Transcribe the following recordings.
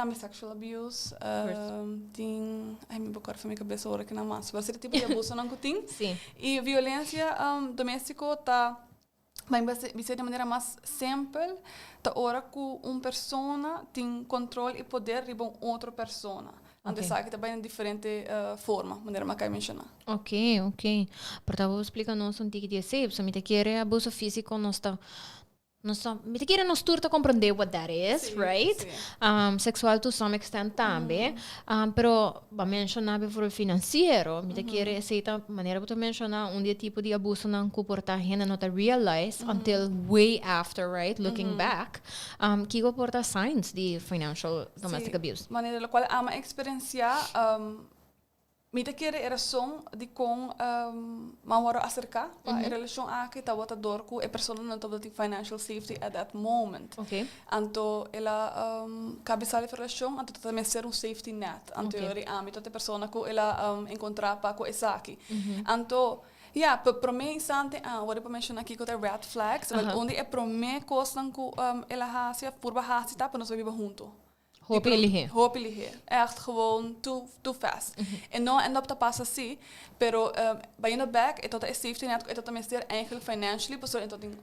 Tambe sexual abuse, tin, ay, mi por for mi cabes ora cu nan mas, pero cierto tipo di abuso nan cu tin. Y violencia domestico ta, bisa di manera mas simpel, ta ora cu un persona tin control y poder riba un otro persona. Anto esaki ta bay den diferente forma, manera mi a cay menciona. Ok. Por ta bo splica nos un tiki di esey, so mi ta kere abuso fisico nos ta, mi ta kere nos tur ta comprende what that is, right? Si. Sexual to some extent tambe, pero bo a menciona bijvoorbeeld financiero, mi ta kere esey ta manera bo ta menciona un di e tipo di abusonan cu por ta hende no ta realize until way after, right? Looking back. Kico por ta signs di financial domestic abuse? Manera locual ami a experiencia, mi ta kere e rason di con mi a wòrdu aserká pa e relashon aki tabata dor ku e persona no tabata tin financial safety at that moment. Anto el a kabesá di e relashon, anto ta mester un safety net. Anto yori ami ta e persona ku el a enkontrá pa ku esaki. Anto ya, pa promé instante a wòrdu pa menshoná kiko ta red flags. Wel, un di e promé kosnan ku el a hasi òf purba hasi ta pa nos bai biba huntu. Hopi lihé. Hopi lihé. Echt gewoon too, too fast. E no end up ta pasa así, pero bayendo back, e tabata e safety net ku e tabata mester eigenlijk financially pasobra e tabatin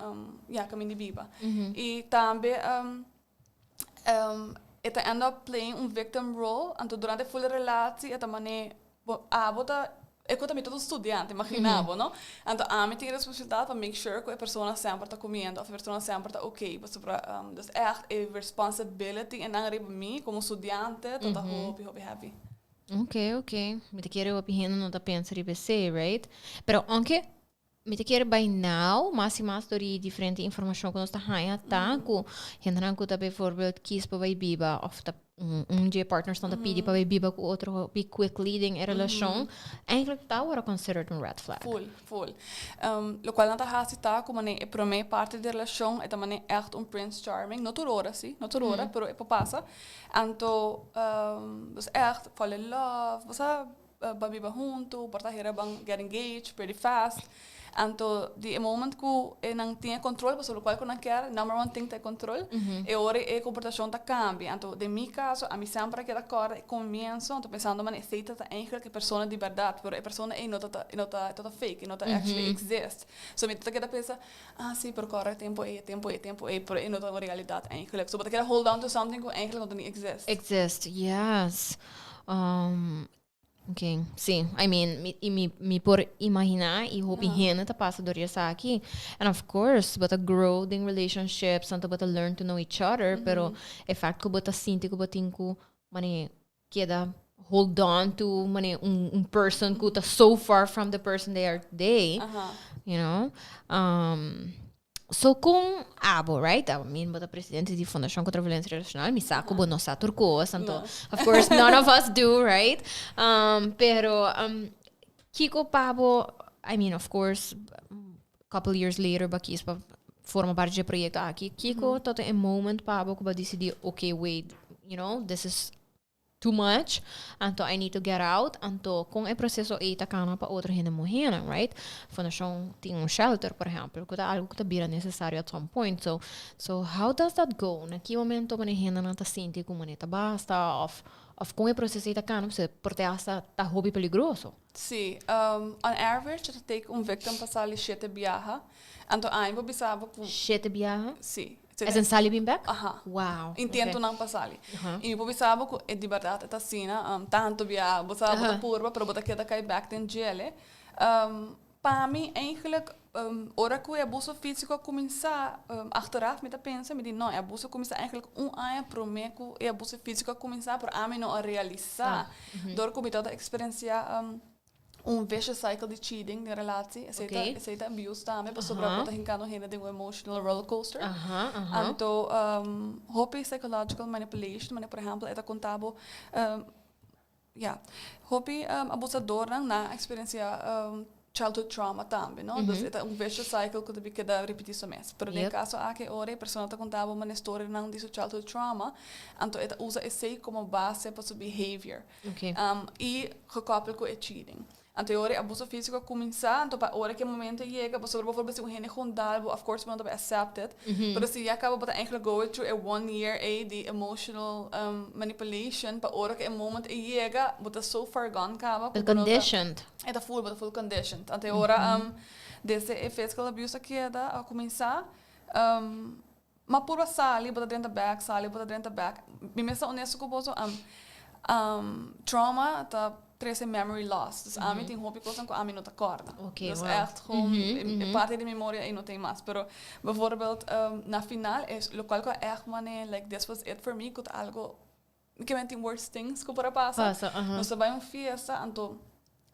ya, kaminda di biba. I tambe e ta end up playing un victim role, anto durante e full relatie e ta manera bo abo ta e ku ta mi ta un studiante, imagina bo, no? Anto ami tin e responsabilidat pa make sure ku e persona semper ta kumiendo òf e persona semper ta oké, pasobra dus ègt e responsibility e nan riba mi komo studiante ta ta hopi hopi heavy. Ok. Mi ta kere hopi hende no ta pensa riba esei, right? Pero aunke mi ta kere by now, mas i mas dor di diferente informashon ku nos ta haña ta ku hendenan ku ta bijvoorbeeld kies pa bai biba òf ta un dje partnersnan ta pidi pa bai biba ku otro hopi quickly den e relashon, eigenlijk ta wòrdu considered un red flag. Full, full. Lokual nan ta hasi ta ku manera e promé parti di relashon e ta manera ègt un prince charming, no tur ora si, no tur ora, pero e por pasa. Anto, dus ègt fall in love, bo sa ban biba huntu, por ta hera ban get engaged pretty fast. Anto di e moment ku e nan tin e control pasobra lokual ku nan kier, number one thing ta e control, e ora e komportashon ta kambia. Anto den mi kaso ami semper a keda kòrda e komienso, anto pensando man esei ta ta eigenlijk e persona di bèrdat, pero e persona ei no ta ta no ta ta fake, e no ta actually exist. So mi ta keda pensa, ah si, pero kòrda e tempu ei, e tempu ei, e tempu ei, pero e no ta un realidat eigenlijk. So bo ta keda hold on to something ku eigenlijk no ta ni exist. Exist, yes. Ok, sí. I mean, mi, i mi, mi por imaginá i hopi hende ta pasa door esaki. And of course, bo ta grow den relationships, anto bo ta learn to know each other, pero e fact ku bo ta sinti ku bo tin ku mane keda hold on to mane un person ku ta so far from the person they are today, you know. So kon abo, right? I mean, bo ta presidente di Fundashon Kontra Violensia Relacional, mi sa ku bo no sa tur kos, anto, of course, none of us do, right? Pero kiko pa bo, I mean, of course, couple years later, bo a kies pa forma parti di e proyekto aki, kiko tabata e moment pa bo ku bo a disidí, okay, wait, this is too much, anto I need to get out? Anto kon e proseso ei ta kana pa otro hende muhénan, right? Fundashon tin un shelter, por ehèmpel, ku ta algu ku ta bira nesesario at some point. So how does that go? Na ki momento manera hendenan ta sinti ku manera ta basta òf kon e proseso ei ta kana? Pasobra por te hasta ta hopi peligroso. Sí, on average ta take un victim pa sali shete biaha. Anto ami por bisa bo ku Shete biaha? Sí. Es en sali bin bek? Aha. Wow. Intentonan pa sali. I mi por bisa bo ku e di bèrdat e ta asina, tantu biaha bo sa bo ta purba pero bo ta keda kai bèk den djele. Pa mi eigenlijk ora ku e abuso físiko a kuminsá, achteraf mi ta pensa, mi di no, e abuso a kuminsá eigenlijk un aña promé ku e abuso físiko a kuminsá, pero ami no a realisá. Dor ku mi tabata eksperensiá un vicious cycle di cheating den relatie, esei ta esei ta abuse tambe pasobra bo ta hinkando hende den un emotional roller coaster. Anto hopi psychological manipulation, manera por ehempel e ta konta bo, ya, hopi abusadornan nan a eksperensiá childhood trauma tambe, no? Dus e ta un vicious cycle ku ta bin keda ripití su mes. Pero den e kaso aki ora e persona ta konta bo manera storianan di su childhood trauma, anto e ta usa esei komo base pa su behavior. I gekoppel ku e cheating. Anto ora abuso físiko kuminsá, anto pa ora ku e momento yega, pasobra bijvoorbeeld si un hende gewoon dal bo, of course bo no ta accept it. Pero si ya kaba bo ta eigenlijk go through a one year a di emotional manipulation, pa ora ku e moment e yega, bo ta so far gone kaba. The conditioned. E ta full, bo ta full conditioned. Anto ora desde e physical abuse a keda, a kuminsá, m'a purba sali, bo ta drenta bèk, sali, bo ta drenta bèk. Mi mes ta honesto ku boso, trauma ta trese memory loss. Dus ami tin hopi kos ku ami no ta kòrda. Dus echt gewoon e parti di memoria ei no tin mas. Pero bijvoorbeeld na final, es lokual ku echt mane, like, this was it for me, ku ta algo ke men tin worst things ku por a pasa. Pasa. Nos a bai un fiesta, anto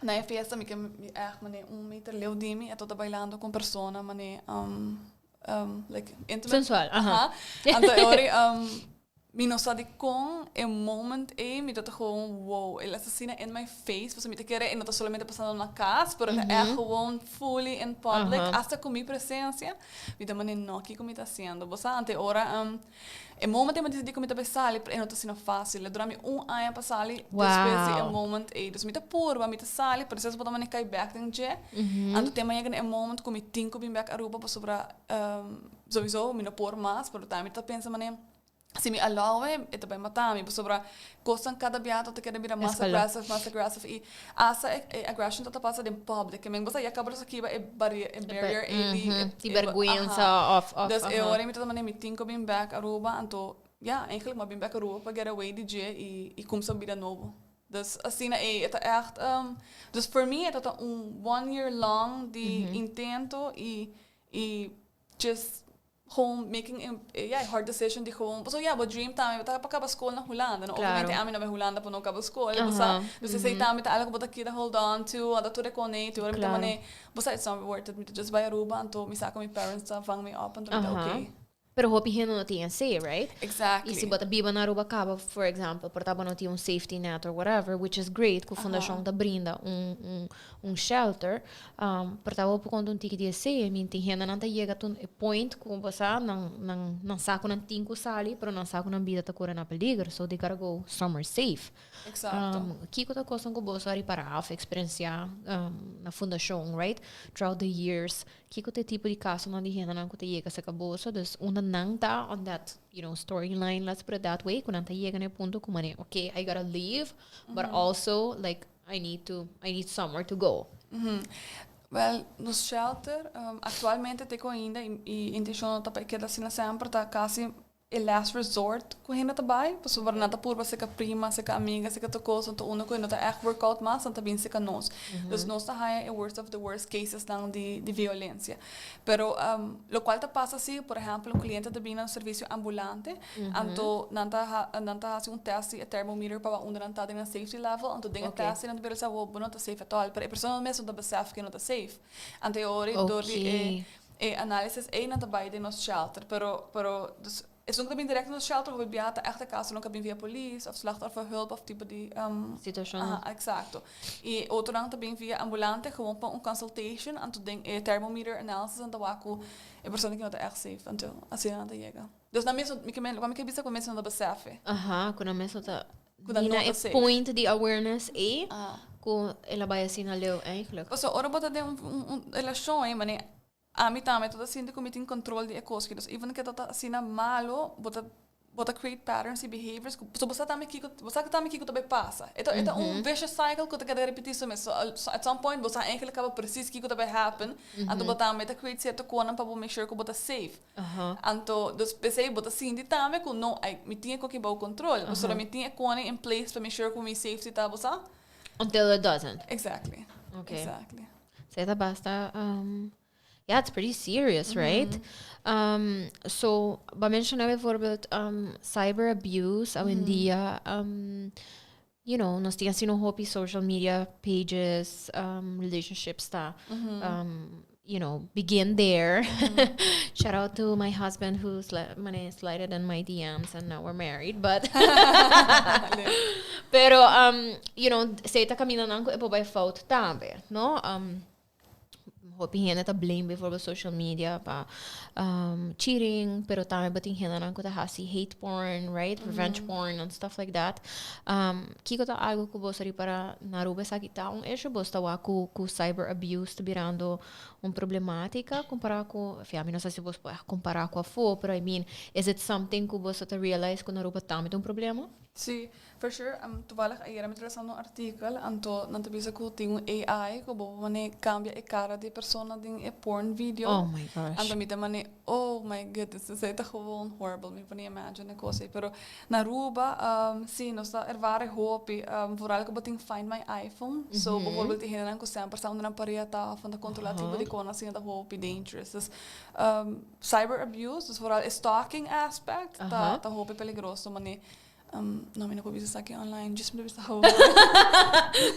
na e fiesta mi ke mi echt mane 1 meter leu di mi, e ta bailando ku un persona mane like intimate. Sensual. Anto e ora mi no sa di kon e moment ei mi ta gewoon, wow, el asina in my face, pasobra mi ta kere e no ta solamente pasando na kas, pero ta echt gewoon fully in public, hasta ku mi presensia. Mi ta mane, no, kiko mi ta hasiendo? Bo sa, anto ora e moment ei mi disidí ku mi ta bai sali, pero e no ta asina fásil. E dura mi un aña pa sali despues di e moment ei. Dus mi ta purba, mi ta sali, pero despues bo ta mane kai bèk den dje. Anto te yega na e moment ku mi tin ku bin bèk Aruba, pasobra sowieso mi no por mas, pero tambe mi ta pensa mane si mi allow e, e ta bai mata mi, pasobra kosnan kada biaha ta keda bira mas aggressive, mas aggressive, i hasta e aggression ta pasa den public. Ke men bo sa ya kaba akiba e barrier, e barrier ei di Di bergwensa of Dus e ora mi ta mane mi tin ku bin bèk Aruba, anto ja, eigenlijk m'a bin bèk Aruba pa get away di dje i kuminsá bida nobo. Dus asina e ta echt dus for me e ta un one year long di intento i just gewoon making a, yeah, hard decision di gewoon, so yeah, bo dream tambe ta pa kaba skol na Hulanda, no? Obviamente ami no bai Hulanda pa no kaba skol, bo sa. Dus esei tambe ta algo bo ta keda hold on to, anda tur e kone, tur ora mi ta mane, bo sa, it's not worth it, mi ta just bai Aruba, anto mi sa ku mi parents ta vang mi op, anto mi ta okay. Pero hopi hende no tin esei, right? Exactly. I si bo ta biba na Aruba kaba, for example, por ta bo no tin un safety net or whatever, which is great, ku fundashon ta brinda un shelter, por ta bo por konta un tiki di esei. I mean, tin hende nan ta yega to e point ku bo sa, nan sa ku nan tin ku sali, pero nan sa ku nan bida ta kore na peligro, so they gotta go somewhere safe. Exacto. Kiko ta kosnan ku boso a ripará òf eksperensiá na fundashon, right? Throughout the years, kiko ta e tipo di kasonan di hendenan ku ta yega serka boso? Dus unda nan ta on that storyline, let's put it that way, ku nan ta yega na e punto ku mane, okay, I gotta leave, but also like I need somewhere to go. Well, nos shelter aktualmente te ku ainda i intenshon ta pa keda asina semper, ta kasi e last resort ku hende ta bai, pasobra nan ta purba serka prima, serka amiga, serka tur kos, anto unda ku no ta echt workout mas, nan ta bin serka nos. Dus nos ta haya e worst of the worst cases nan di violensia. Pero lokual ta pasa si, por ehèmpel, un kliente ta bin na un servisio ambulante, anto nan ta hasi un test di e thermometer pa unda nan ta den nan safety level, anto den e test nan ta bisa, "Wow, bo no ta safe at all," pero e persona mes no ta besef ku no ta safe. Anto e ora dor di e análisis ei nan ta bai den nos shelter, pero dus esun ku ta bin direct na nos shelter hopi biaha ta echt e kaso nan ka bin via polis òf slachtofferhulp òf tipo di Situashon. Aha, exacto. I otronan ta bin via ambulante gewoon pa un consultation, anto den e thermometer analysis nan ta wak ku e persona ku no ta echt safe, anto asina nan ta yega. Dus nan mes mi ke men, mi ke bisa ku mes no ta besef. Aha, ku nan mes no ta Ku nan ni no na ta e safe. Point di awareness ei ku el a bai asina leu eigenlijk. So ora bo ta den un relashon ei, mane ami tambe ta sinti ku mi tin control di e kos ki. Dus even ku ta asina malo, bo ta create patterns i behaviors ku so bo sa tambe kiko, bo sa tambe kiko ta bai pasa. E ta un vicious cycle ku ta keda repetí su mes. So at some point bo sa eigenlijk kaba precies kiko ta bai happen. Anto bo tambe ta create sierto konan pa bo make sure ku bo ta safe. Anto dus p'esei bo ta sinti tambe ku no, ai, mi tin e koki bou control. Pasobra mi tin e konan in place pa make sure ku mi safety ta, bo sa? Until it doesn't. Exactly. Okay. Exactly. Esei ta basta yeah, it's pretty serious, right? So, bo a menshoná bijvoorbeeld cyber abuse awendia. Nos tin asina hopi social media pages, relationships ta begin there. Shout out to my husband who mane slided in my DMs and now we're married, but pero esei ta kaminda nan ku e por bai fout tambe, no? Hopi hende ta blame bijvoorbeeld social media pa cheating, pero tambe bo tin hendenan ku ta hasi hate porn, right? Revenge porn and stuff like that. Kiko ta algo ku bo sa ripara na Aruba esaki ta un issue? Bo ta wak ku cyber abuse ta birando un problematica compara ku, fi, mi no sa si bo por compara ku afo, pero I mean, is it something ku bo ta realize ku na Aruba tambe ta un problema? Si, for sure. Toevallig ayera mi lesando un artikel, anto nan ta bisa ku tin un AI ku bo mane cambia e cara di persona den e porn video. Oh my gosh. Anto mi ta mane, oh my goodness, esey ta gewoon horrible. Mi por imagine e cos ey. Pero na Aruba, si, nos ta ervaren hopi, vooral ku bo tin Find My iPhone. So, bijvoorbeeld die hendenan ku semper sa unda nan pareha ta of nan ta controla tipo di cosnan asina ta hopi dangerous. Dus cyber abuse, dus vooral e stalking aspect, ta hopi peligroso mane. No, mi no por bisa esaki online, just mi ta bisa gewoon.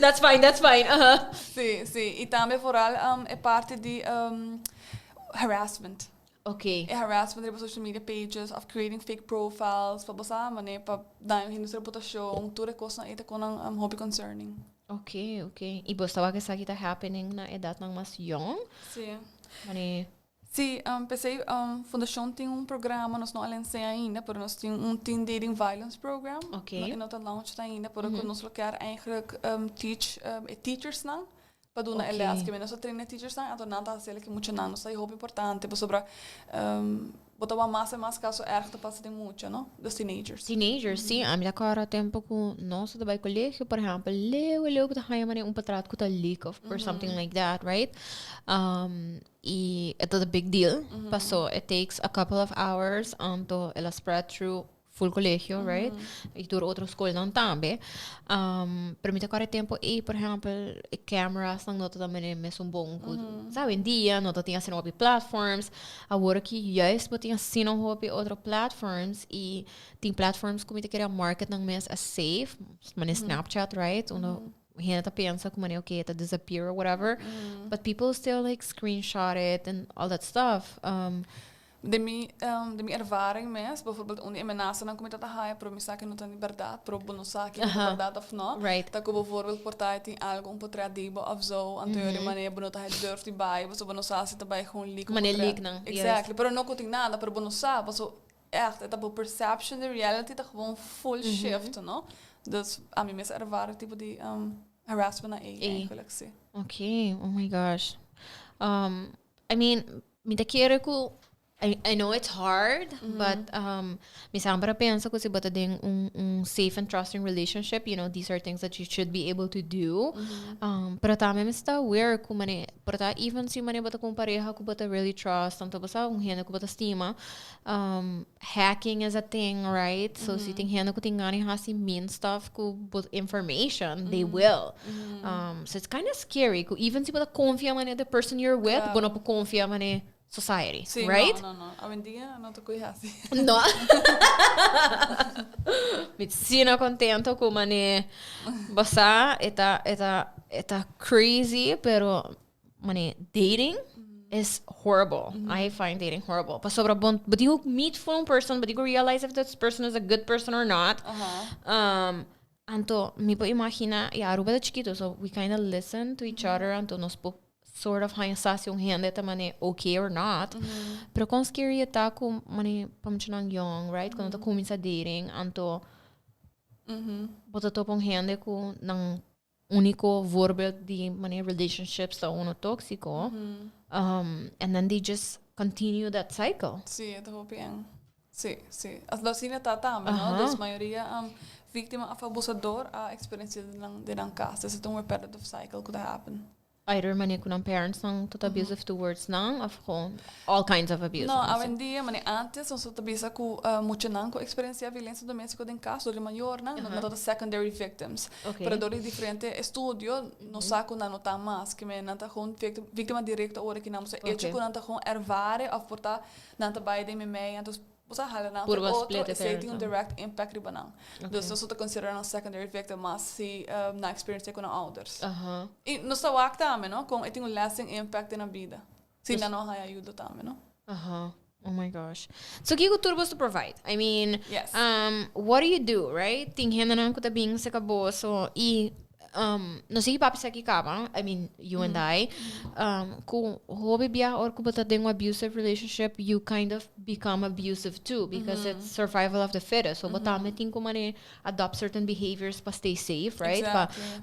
That's fine, that's fine. Si. Y tambe vooral e parti di harassment. E harassment riba social media pages of creating fake profiles pa bo sa mane pa daño hende su reputacion, tur e cosnan ey ta conan hopi concerning. Ok. Y bo sa wak esaki ta happening na edadnan mas young? Si. Mane? Si, p'esey Fundacion tin un programa, nos no a lanc'é ainda, pero nos tin un Teen Dating Violence Program. E no ta launched ainda, pero cu nos lo kier eigenlijk teach e teachersnan pa duna e les. Kimen nos a train e teachersnan, anto nan ta haci el ki muchanan. Nos ta hopi importante pasobra bo ta wak mas y mas caso erg ta pasa den mucha, no? Dus teenagers. Teenagers, si. Ami ta acorda tempo cu nos ta bay colegio, por ehempel, leu leu bo ta haya manera un patrat cu ta leak of or something like that, right? Y e ta a big deal. Paso it takes a couple of hours anto el a spread through full colegio, right? Y tur otro scolnan tambe. Pero mi ta acorda e tempo ey, por ehempel, e cameras nan no ta manera mesun bon cu sa hoy en dia, no ta tin asina hopi platforms. Awor aki juist bo tin asina hopi otro platforms y tin platforms cu mi ta kere market nan mes as safe, manera Snapchat, right? Uno hende ta pensa cu manera okay ta disappear or whatever, but people still like screenshot it and all that stuff. Den mi ervaring mes, bijvoorbeeld un di e menasanan cu mi ta haya, pero mi sa cu no ta ni berdad, pero bo no sa kico ta berdad of no. Ta cu bijvoorbeeld por ta tin algo, un potret di bo of zo, anto di manera bo no ta durf di bay, pasobra bo no sa si ta bay gewoon leak un Manera potret. Leak nan, yes. Exactly, pero no cu tin nada, pero bo no sa, pasobra echt, e ta bo perception di reality ta gewoon full shift, no? Dus ami mes ervara tipo di harassment na ey, eigenlijk, si. Okay, oh my gosh. I mean, mi ta kere cu I know it's hard, but mi semper a pensa cu si bo ta den un safe and trusting relationship, these are things that you should be able to do. Pero tambe mi sta aware cu mane, por ta even si mane bo ta cu un pareha cu bo ta really trust, anto bo sa un hende cu bo ta stima, hacking is a thing, right? So si tin hende cu tin gana di hasi mean stuff cu bo information, they will. So it's kind of scary cu even si bo ta confia mane the person you're with, bo no por confia mane society, right? No. Awendia no ta coi hasi. No. Mi asina contento cu mane bo sa e ta crazy, pero mane dating is horrible. I find dating horrible. Pasobra bon, but you meet for one person, but you realize if this person is a good person or not. Anto mi por imagina, ya Aruba ta chikito, so we kind of listen to each other, anto nos por sort of haña sa si un hende ta mane okay or not. Pero con scary e ta cu mane pa muchanan young, right? Cuando ta cuminsa dating, anto bo ta topa un hende cu nan unico voorbeeld di mane relationships ta uno toxico. And then they just continue that cycle. Si, e ta hopi eng. Si. As lo asina ta tambe, no? Dus mayoria victima of abusador a experiencia den nan cas. Dus e ta un repetitive cycle cu ta happen. Either mane cu nan parents nan tot abusive towards nan of gewoon all kinds of abuse. No, awendia, mane antes, nos ta bisa cu muchanan cu experiencia violencia domestico den cas, door di mayornan, nan ta secondary victims. Pero door di diferente estudio, nos sa cu nan no ta mas, kiermen nan ta gewoon victima directo ora cu nan e hecho cu nan ta gewoon ervaren of por ta nan ta bay den mei, anto bo sa hala nan Purba otro, split e esey tin un parents. Direct impact riba nan. Dus nos ta considera nan secondary victim, mas si nan experience cu nan ouders. Y nos ta wak tambe, no? Con e tin un lasting impact den nan bida. Si nan no haya ayuda tambe, no? Oh my gosh. So kiko tur boso provide? I mean, Yes. What do you do, right? Tin hendenan cu ta bin serca boso y Nos a papia esaki caba, I mean, you and I, cu hopi bia ora cu bo ta den un abusive relationship, you kind of become abusive too, because it's survival of the fittest. So bo tambe tin cu mane adopt certain behaviors pa stay safe, right?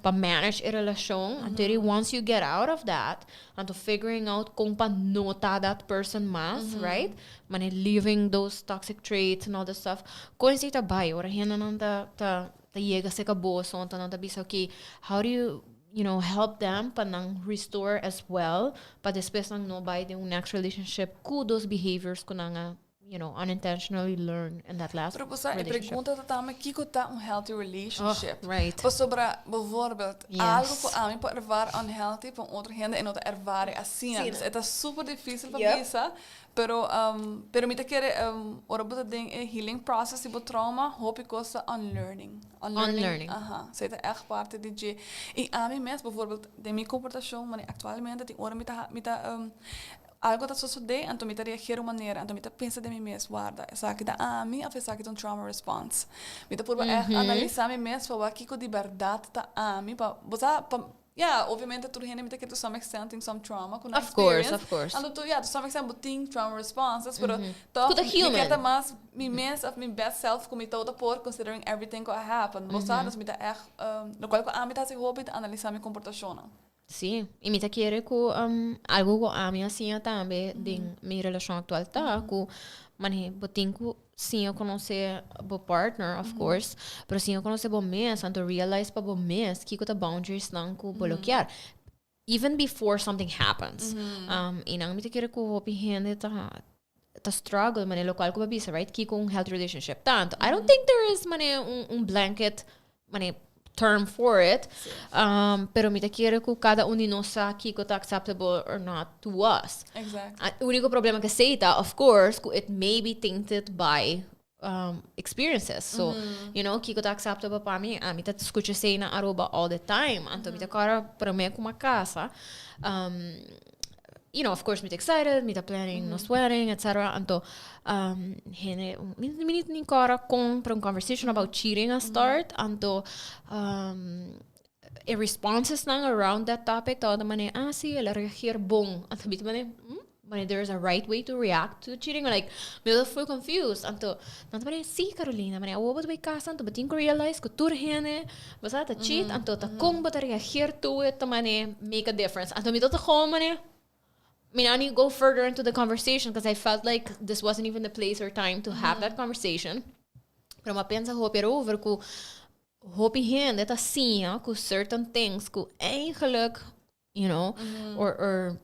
Pa manage e relacion. Anto once you get out of that, anto figuring out con pa no ta that person mas, right? Mane leaving those toxic traits and all this stuff. Con esey ta bay, ora hende nan ta yega serca bo, anto nan ta bisa, "Okay, how do you help them pa nan restore as well, pa despues nan no bay den un next relationship cu those behaviors cu nan a unintentionally learn in that last Pero você, a relationship?" Pregunta ta tambe kico ta un healthy relationship. Oh, right. Pasobra, bijvoorbeeld, algo cu ami por ervaar unhealthy, pa otro hende e no ta ervaar asina. Dus e ta super dificil pa bisa, pero mi ta kere ora bo ta den e healing process di bo trauma, hopi cos ta unlearning. Unlearning. Aha, esey ta echt parti di dje. Y ami mes, bijvoorbeeld, den mi comportacion, maar actualmente, tin ora mi ta algo ta sucede, anto mi ta reageer un manera, anto mi ta pensa den mi mes, "Warda, esaki ta ami of esaki ta un trauma response?" Mi ta purba echt analisa mi mes pa wak kico di berdad ta ami, pa, bo sa, pa, ja, obviamente tur hende, mi ta kere, to some extent tin some trauma cu Of course, of course. Anto to, ja, to some extent bo tin trauma responses, pero toch Cu ta mi human. Kier ta mas mi mes of mi best self cu mi ta por, considering everything cu happened. Bo sa, dus mi ta echt, locual cu ami ta haci hopi ta analisa mi comportacion. Si, y mi ta kere cu algo cu ami a siña tambe den mi relacion actual ta cu mane bo tin cu siña conoce bo partner, of course, pero siña conoce bo mes, anto realize pa bo mes kico ta boundaries nan cu bo lo kier even before something happens. Y nan mi ta kere cu hopi hende ta struggle mane locual cu bo a bisa, right? Kico un healthy relationship tanto. I don't think there is mane un blanket mane term for it. Pero mi ta kere cu cada un di nos sa kico ta acceptable or not to us. E unico problema cu esey ta, of course, cu it may be tainted by experiences. So, kico ta acceptable pa mi, ami ta scucha esey na Aruba all the time. Anto mi ta cara prome cu mi a casa. Of course, mi ta excited, mi ta planning nos wedding, etc. Anto, hende, mi ni cara con pa un conversation about cheating a start. Anto, e responses nan around that topic, tabata mane, "Ah, si, el a reageer bon." Anto, mi ta mane, Mane, there is a right way to react to cheating? Like, mi was full confused. Anto, nan ta mane, "Si, Carolina, mane, awo bo ta bay casa, anto bo tin cu realize cu tur hende, bo sa, ta cheat, anto ta con bo ta reageer to it, ta mane, make a difference." Anto, mi tabata gewoon mane, mi no need go further into the conversation because I felt like this wasn't even the place or time to have that conversation. Pero m'a pensa hopi over cu hopi hende ta siña cu certain things cu eigenlijk, or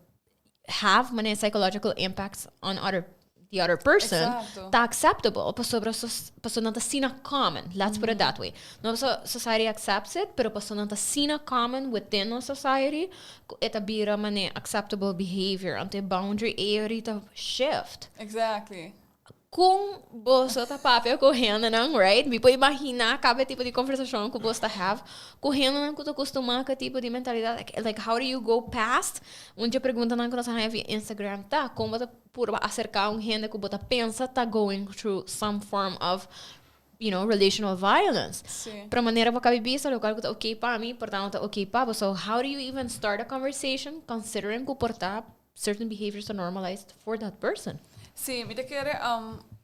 have many psychological impacts on other the other person ta acceptable pasobra paso nan ta asina common, let's put it that way. No so society accepts it, pero paso nan ta asina common within our society cu e ta bira mane acceptable behavior, anto e boundary ey ta shift. Con boso ta papia cu hendenan, right? Mi por imagina caba tipo di conversacion cu boso ta have cu hendenan cu ta acostuma cu tipo di mentalidad. Like, how do you go past? Un di e preguntanan cu nos a via Instagram ta, con bo ta purba acerca un hende cu bo ta pensa ta going through some form of relational violence? Pa manera pa cabi bisa, locual cu ta okay pa mi, por ta no ta okay pa bo. So how do you even start a conversation considering cu por ta certain behaviors are normalized for that person? Si, mi ta kere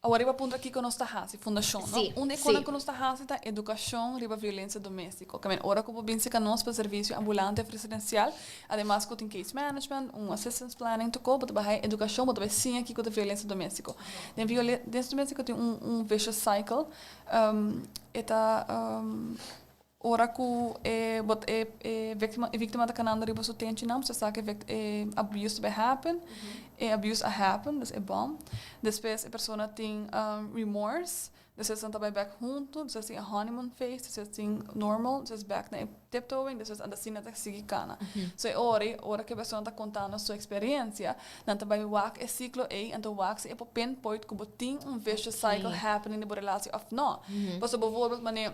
awor riba punto aki cu nos ta hasi, fundacion, no? Un di cu nos ta hasi ta educacion riba violencia domestico. Kiermen, ora cu bo bin serca nos pa servicio ambulante of residencial, ademas cu tin case management, un assistance planning toko, bo ta bay educacion, bo ta bay siña kico ta violencia domestico. Den violencia domestico tin un vicious cycle. E ta ora cu e bot e victima e victima ta canando riba su tenchinan, bo sa cu e abuse ta happen, e abuse a happen, dus e bom. Despues e persona tin remorse, despues nan ta bay back hunto, despues tin a honeymoon phase, despues tin normal, despues back na e tiptoeing, despues anda asina ta sigui cana. So e ora cu e persona ta contando su experiencia, nan ta bay wak e ciclo ey, anto wak si e por pinpoint cu bo tin un vicious cycle happening den bo relatie of no. Paso bijvoorbeeld, wanneer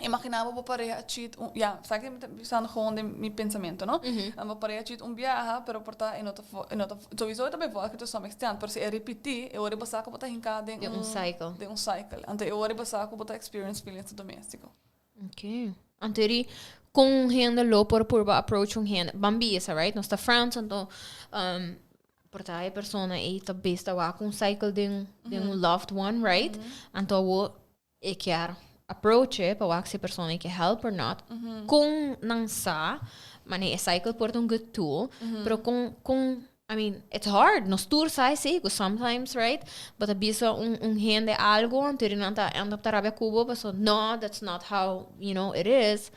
imagina bo pareha cheat un, ja, sabi cu mi ta pensando gewoon den mi pensamento, no? Bo pareha cheat un biaha, pero por ta e no ta e no ta sowieso ta bijvoorbeeld to some extent, pero si e repeti, e ora bo sa cu bo ta hinca den Den un cycle. Den un cycle. Anto e ora bo sa cu bo ta experience violencia domestico. Ok. Anto eri, Con hende lo por purba approach un hende? Ban bisa, right? Nos ta friends, anto por ta e persona ei ta bista wak un cycle den un loved one, right? Anto awo e kier approach e pa wak si e persona ei ke help or not. Con nan sa, mane e cycle por ta un good tool, pero con, I mean, it's hard. Nos tur sa esei cu sometimes, right? Bo ta bisa un hende algo, anto nan ta end up ta rabia cu bo, paso no, that's not how it is.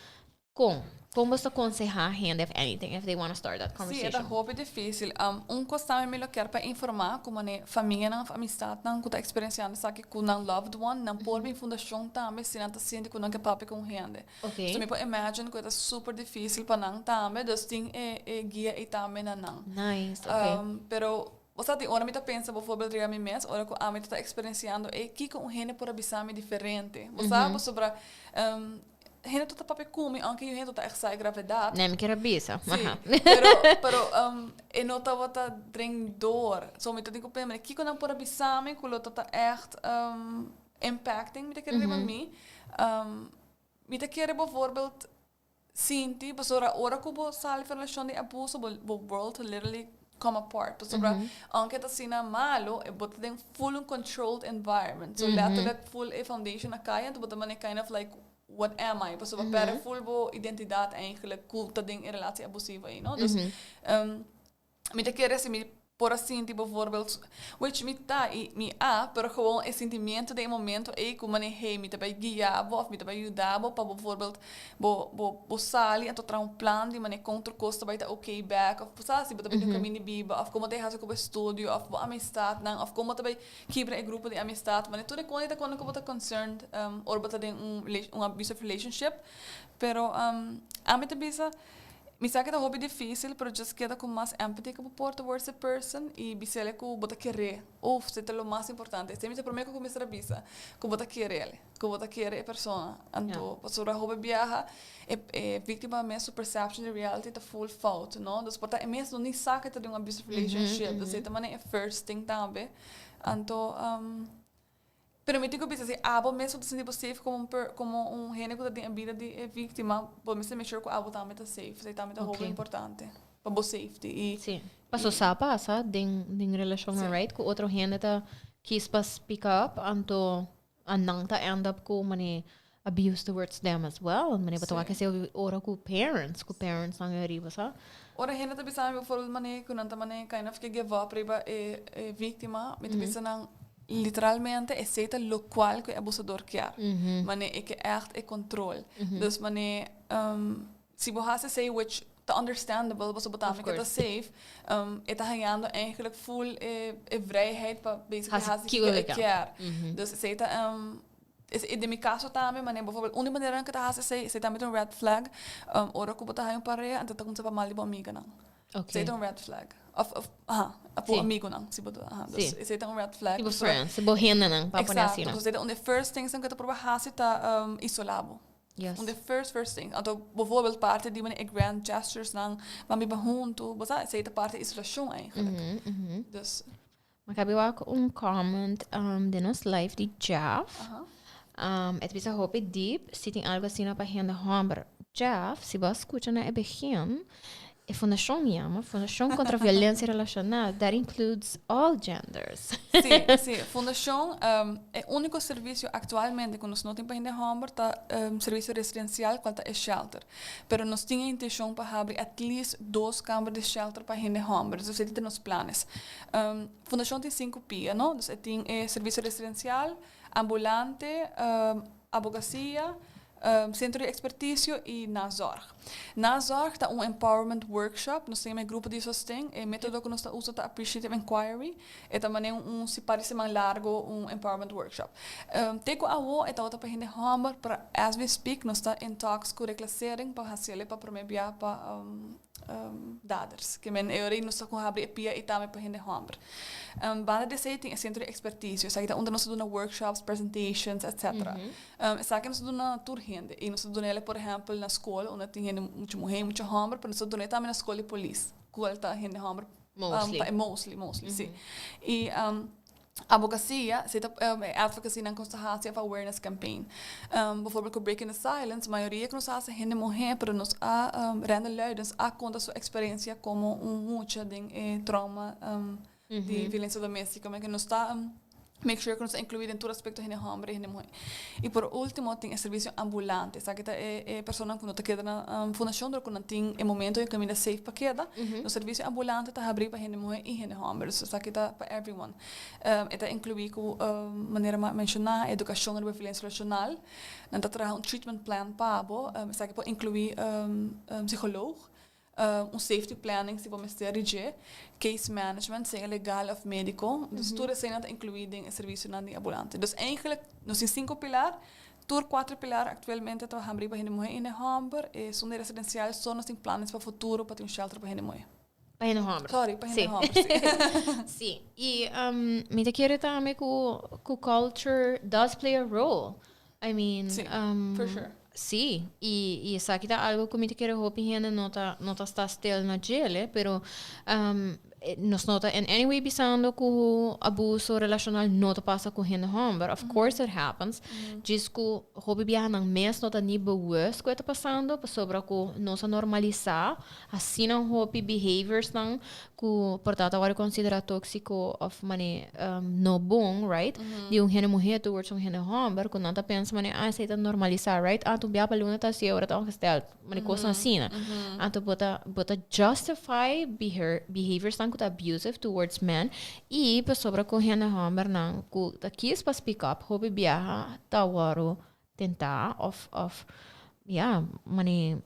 Con? Con bo ta conseha hende, if anything, if they want to start that Si, conversation? ta hopi dificil. Un cos tambe mi lo kier pa informa, como ne famia nan of amistad nan cu ta experienciando esaki cu nan loved one, nan por bin fundacion tambe si nan ta sinti cu nan ke papia cu un hende. So mi por imagine cu ta super dificil pa nan tambe, dus tin e guia ey tambe na nan. Nice, okay. Pero, o sea, tin ora mi ta pensa bijvoorbeeld riba mi mes, ora cu ami ta experienciando e kico un hende por a bisa mi diferente. Bo sa, pasobra hende ta papia cu mi, aunke e hende ta echt sa e gravedad. Nee, mi kier a bisa. Si, pero e no tabata dring door. So mi ta tin cu pensa, kico nan por a bisa mi cu lo ta echt impacting, mi ta kere riba mi. Mi ta kere bijvoorbeeld sinti, pasobra ora cu bo sali for relacion di abuso, bo world literally come apart. Pasobra, aunke ta asina malo, e bo ta den full un controlled environment. So letterlijk full e foundation a cay, anto bo ta mane kind of like, what am I? Pasobra perde full bo identidad eigenlijk, cu ta den e relatie abusivo ey, no? Dus, mi ta kere si mi por a sinti bijvoorbeeld, which mi ta y mi a, pero gewoon e sentimiento den e momento ey cu mane, hey, mi ta bay guia bo of mi ta bay yuda bo pa bijvoorbeeld bo sali en traha un plan di mane con tur cos ta bay ta okay back of sa si bo ta bay den caminda di biba of como ta haci cu bo estudio of bo amistad nan of como ta bay kibra e grupo di amistad, mane tur e con ta con cu bo ta concerned ora bo ta den un abusive relationship. Pero ami ta bisa, mi sa cu ta hopi dificil, pero just keda cu mas empathy cu bo por towards the person y bisele cu bo ta kere. Uf, esey ta lo mas importante. Esey mi ta prome cu cuminsa bisa, cu bo ta kere, cu bo ta kere e persona. Anto, pasobra hopi biaha, e victima mes su perception di reality ta full fout, no? Dus por ta e mes no ni sa cu ta den un abusive relationship. Dus esey ta mane e first thing tambe. Anto, pero mi tin cu bisa, si abo mes ta sinti bo safe como un hende cu ta den e bida di e victima, bo mester make sure cu abo tambe ta safe. Esey tambe ta hopi importante pa bo safety. Y, Si. Paso sa pasa den relacion, right? Cu otro hende ta kies pa speak up, anto nan ta end up cu mane abuse towards them as well. Mane bo ta cu ora cu parents nan ariba, sa? Ora hende ta bisa bijvoorbeeld mane cu nan ta mane kind of ke give up riba e victima, mi ta bisa nan literalmente esey ta locual cu e abusador kier. Mane e ke echt e control. Dus mane si bo haci esey, which ta understandable, bo ta Of ke ta course. safe, e ta hayando eigenlijk full e vrijheid pa basically Haci haci kico kico e e kier. kier. Dus esey ta in mi caso tambe, mane bijvoorbeeld un manera cu ta haci esey, esey tambe ta un red flag. Ora cu bo ta haya un pareha, anto ta cuminsa papia mal di bo amiga nan. Esey ta un red flag. Of, aha, bo amigo nan, si bo ta, aha. Dus esey ta un red flag. Tipo friends, bo hende nan, pa pone asina. Exacto. Dus esey ta un di first things cu ta proba haci ta isola bo. Un di first thing. Anto, bijvoorbeeld parte di e grand gestures nan, ban biba hunto, bo sa, esey ta parte isolacion eigenlijk. Dus, Maar ik heb ook un comment den nos live di Jeff. E ta bisa hopi deep, si tin algo asina pa hende homber. Jeff, si bo a scucha na e begin, e fundacion yama Fundacion contra Violencia Relacional. That includes all genders. Si. Fundacion, e unico servicio actualmente cu nos no tin pa hende homber ta servicio residencial, cual ta e shelter. Pero nos tin intencion pa habri at least dos camber di shelter pa hende homber. Dus esey ta nos planes. Fundacion tin cinco pia, no? Dus tin e servicio residencial, ambulante, abogacia, centro di experticio y nazorg. Nazorg ta un empowerment workshop, nos tin un grupo di sosten, e metodo cu nos ta usa ta appreciative inquiry, e ta mane un si par di siman largo un empowerment workshop. Te cu awo e ta pa hende homber, pero as we speak nos ta in talks cu reclassering pa haci pa prome bia pa daders. Kemen e ora nos ta cu habri e pia y tambe pa hende homber. Banda di esey tin e centro di experticio, esaki ta unda nos ta duna workshops, presentations, etc. Esaki nos ta duna tur hende. Y nos ta duna, por ehempel, na scol, unda tin hende mucho muhe, mucho homber, pero nos ta duna tambe na scol di polis, cual ta hende homber. Mostly. Mostly, si. Y Advocacia, esey ta advocacy nan cu nos ta haci of awareness campaign. Bijvoorbeeld cu Breaking the Silence, mayoria cu nos a haci hende muher, pero nos a Randall Luidens a conta su experiencia como un mucha den e trauma di violencia domestico. Cu nos ta make sure cu nos ta inclui den tur aspecto hende homber y hende muher. Y por ultimo tin e servicio ambulante. Esaki ta e personanan cu no ta keda na fundacion pero cu nan tin e momento y caminda safe pa keda. Nos servicio ambulante ta habri pa hende muher y hende homber. Dus esaki ta pa everyone. E ta inclui cu manera mi a menciona educacion riba violencia relacional. Nan ta traha un treatment plan pa bo. Esaki por inclui psicoloog, un safety planning si bo mester di dje, case management, sea legal of medico. Dus tur eseinan ta inclui den e servicionan di ambulante. Dus eigenlijk nos tin cinco pilar. Tur cuatro pilar actualmente ta habri pa hende muher y hende homber. Esun di residencial so nos tin planes pa futuro pa tin un shelter pa hende muher. Pa hende homber. Sorry, pa hende homber, si. Si. Y mi ta kere tambe cu culture does play a role. I mean, Si, for sure. Si. Y esaki ta algo cu mi ta kere hopi hende no ta sta stil na djele, pero nos no ta in any way bisando cu abuso relacional no ta pasa cu hende homber. Of course it happens. Djis cu hopi biaha nan mes no ta ni bewust cu e ta pasando, pasobra cu nos a normalisa asina hopi behaviors nan cu por ta worde considera toxico of mane no bon, right? Di un hende muher towards un hende homber, cu nan ta pensa mane, ah, esey ta normalisa, right? Ah, un biaha pa luna ta así, ora ta ongesteld. Mane cos asina. Anto bo ta justify behaviors nan cu ta abusive towards men y pasobra cu hende homber nan cu ta kies pa speak up, hopi biaha ta woro tenta of ja, mane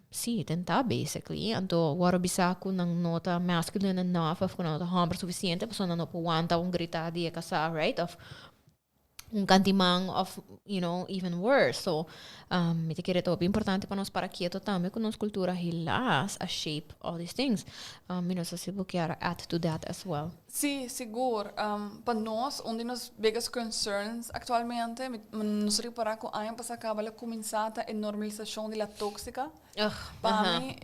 si, tenta basically. Anto woro bisa cu nan no ta masculine enough of cu nan no ta homber suficiente, pasobra nan no por wanta un grita di e casa, right? Of un cantiman of even worse. So, mi ta kere ta importante pa nos para keto tambe cu nos cultura helaas a shape all these things. Mi no sa si bo kier add to that as well. Si, sigur. Pa nos, un di nos biggest concerns actualmente, nos a ripara cu aña pasa caba a cuminsa e normalisacion di la toxica. Ugh, Pa mi,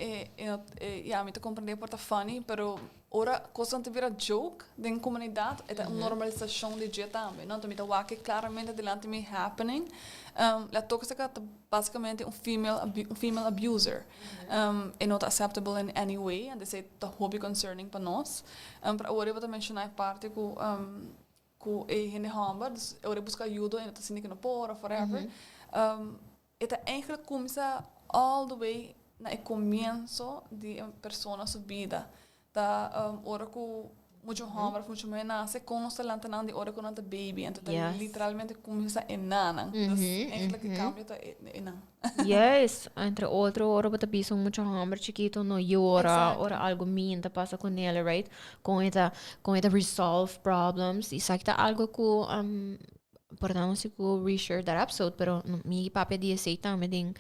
ja, mi ta comprende por ta funny, pero ora cos ta bira joke den comunidad, e ta un normalisacion di dje tambe, no? Anto mi ta wak claramente dilanti mi happening. La toxica ta basicamente un female abuser. E not acceptable in any way, and esey ta hopi concerning pa nos. Pero awor bo ta menciona e parti cu e hende homber, dus ora busca ayuda y ta sinti cu no por of whatever. E ta eigenlijk cuminsa all the way na e comienso di e persona su bida. Ta ora cu mucha homber of mucha muher nace, con nos ta lanta nan di ora cu nan ta baby. Anto ta literalmente cuminsa einan. Dus eigenlijk e cambio ta einan. Yes, entre otro, ora bo ta bisa un mucha homber chikito no yora, ora algo mean ta pasa cu ne, right? Con e ta resolve problems. Y esaki ta algo cu por tanto si cu reshare that episode, pero mi papia di esey tambe den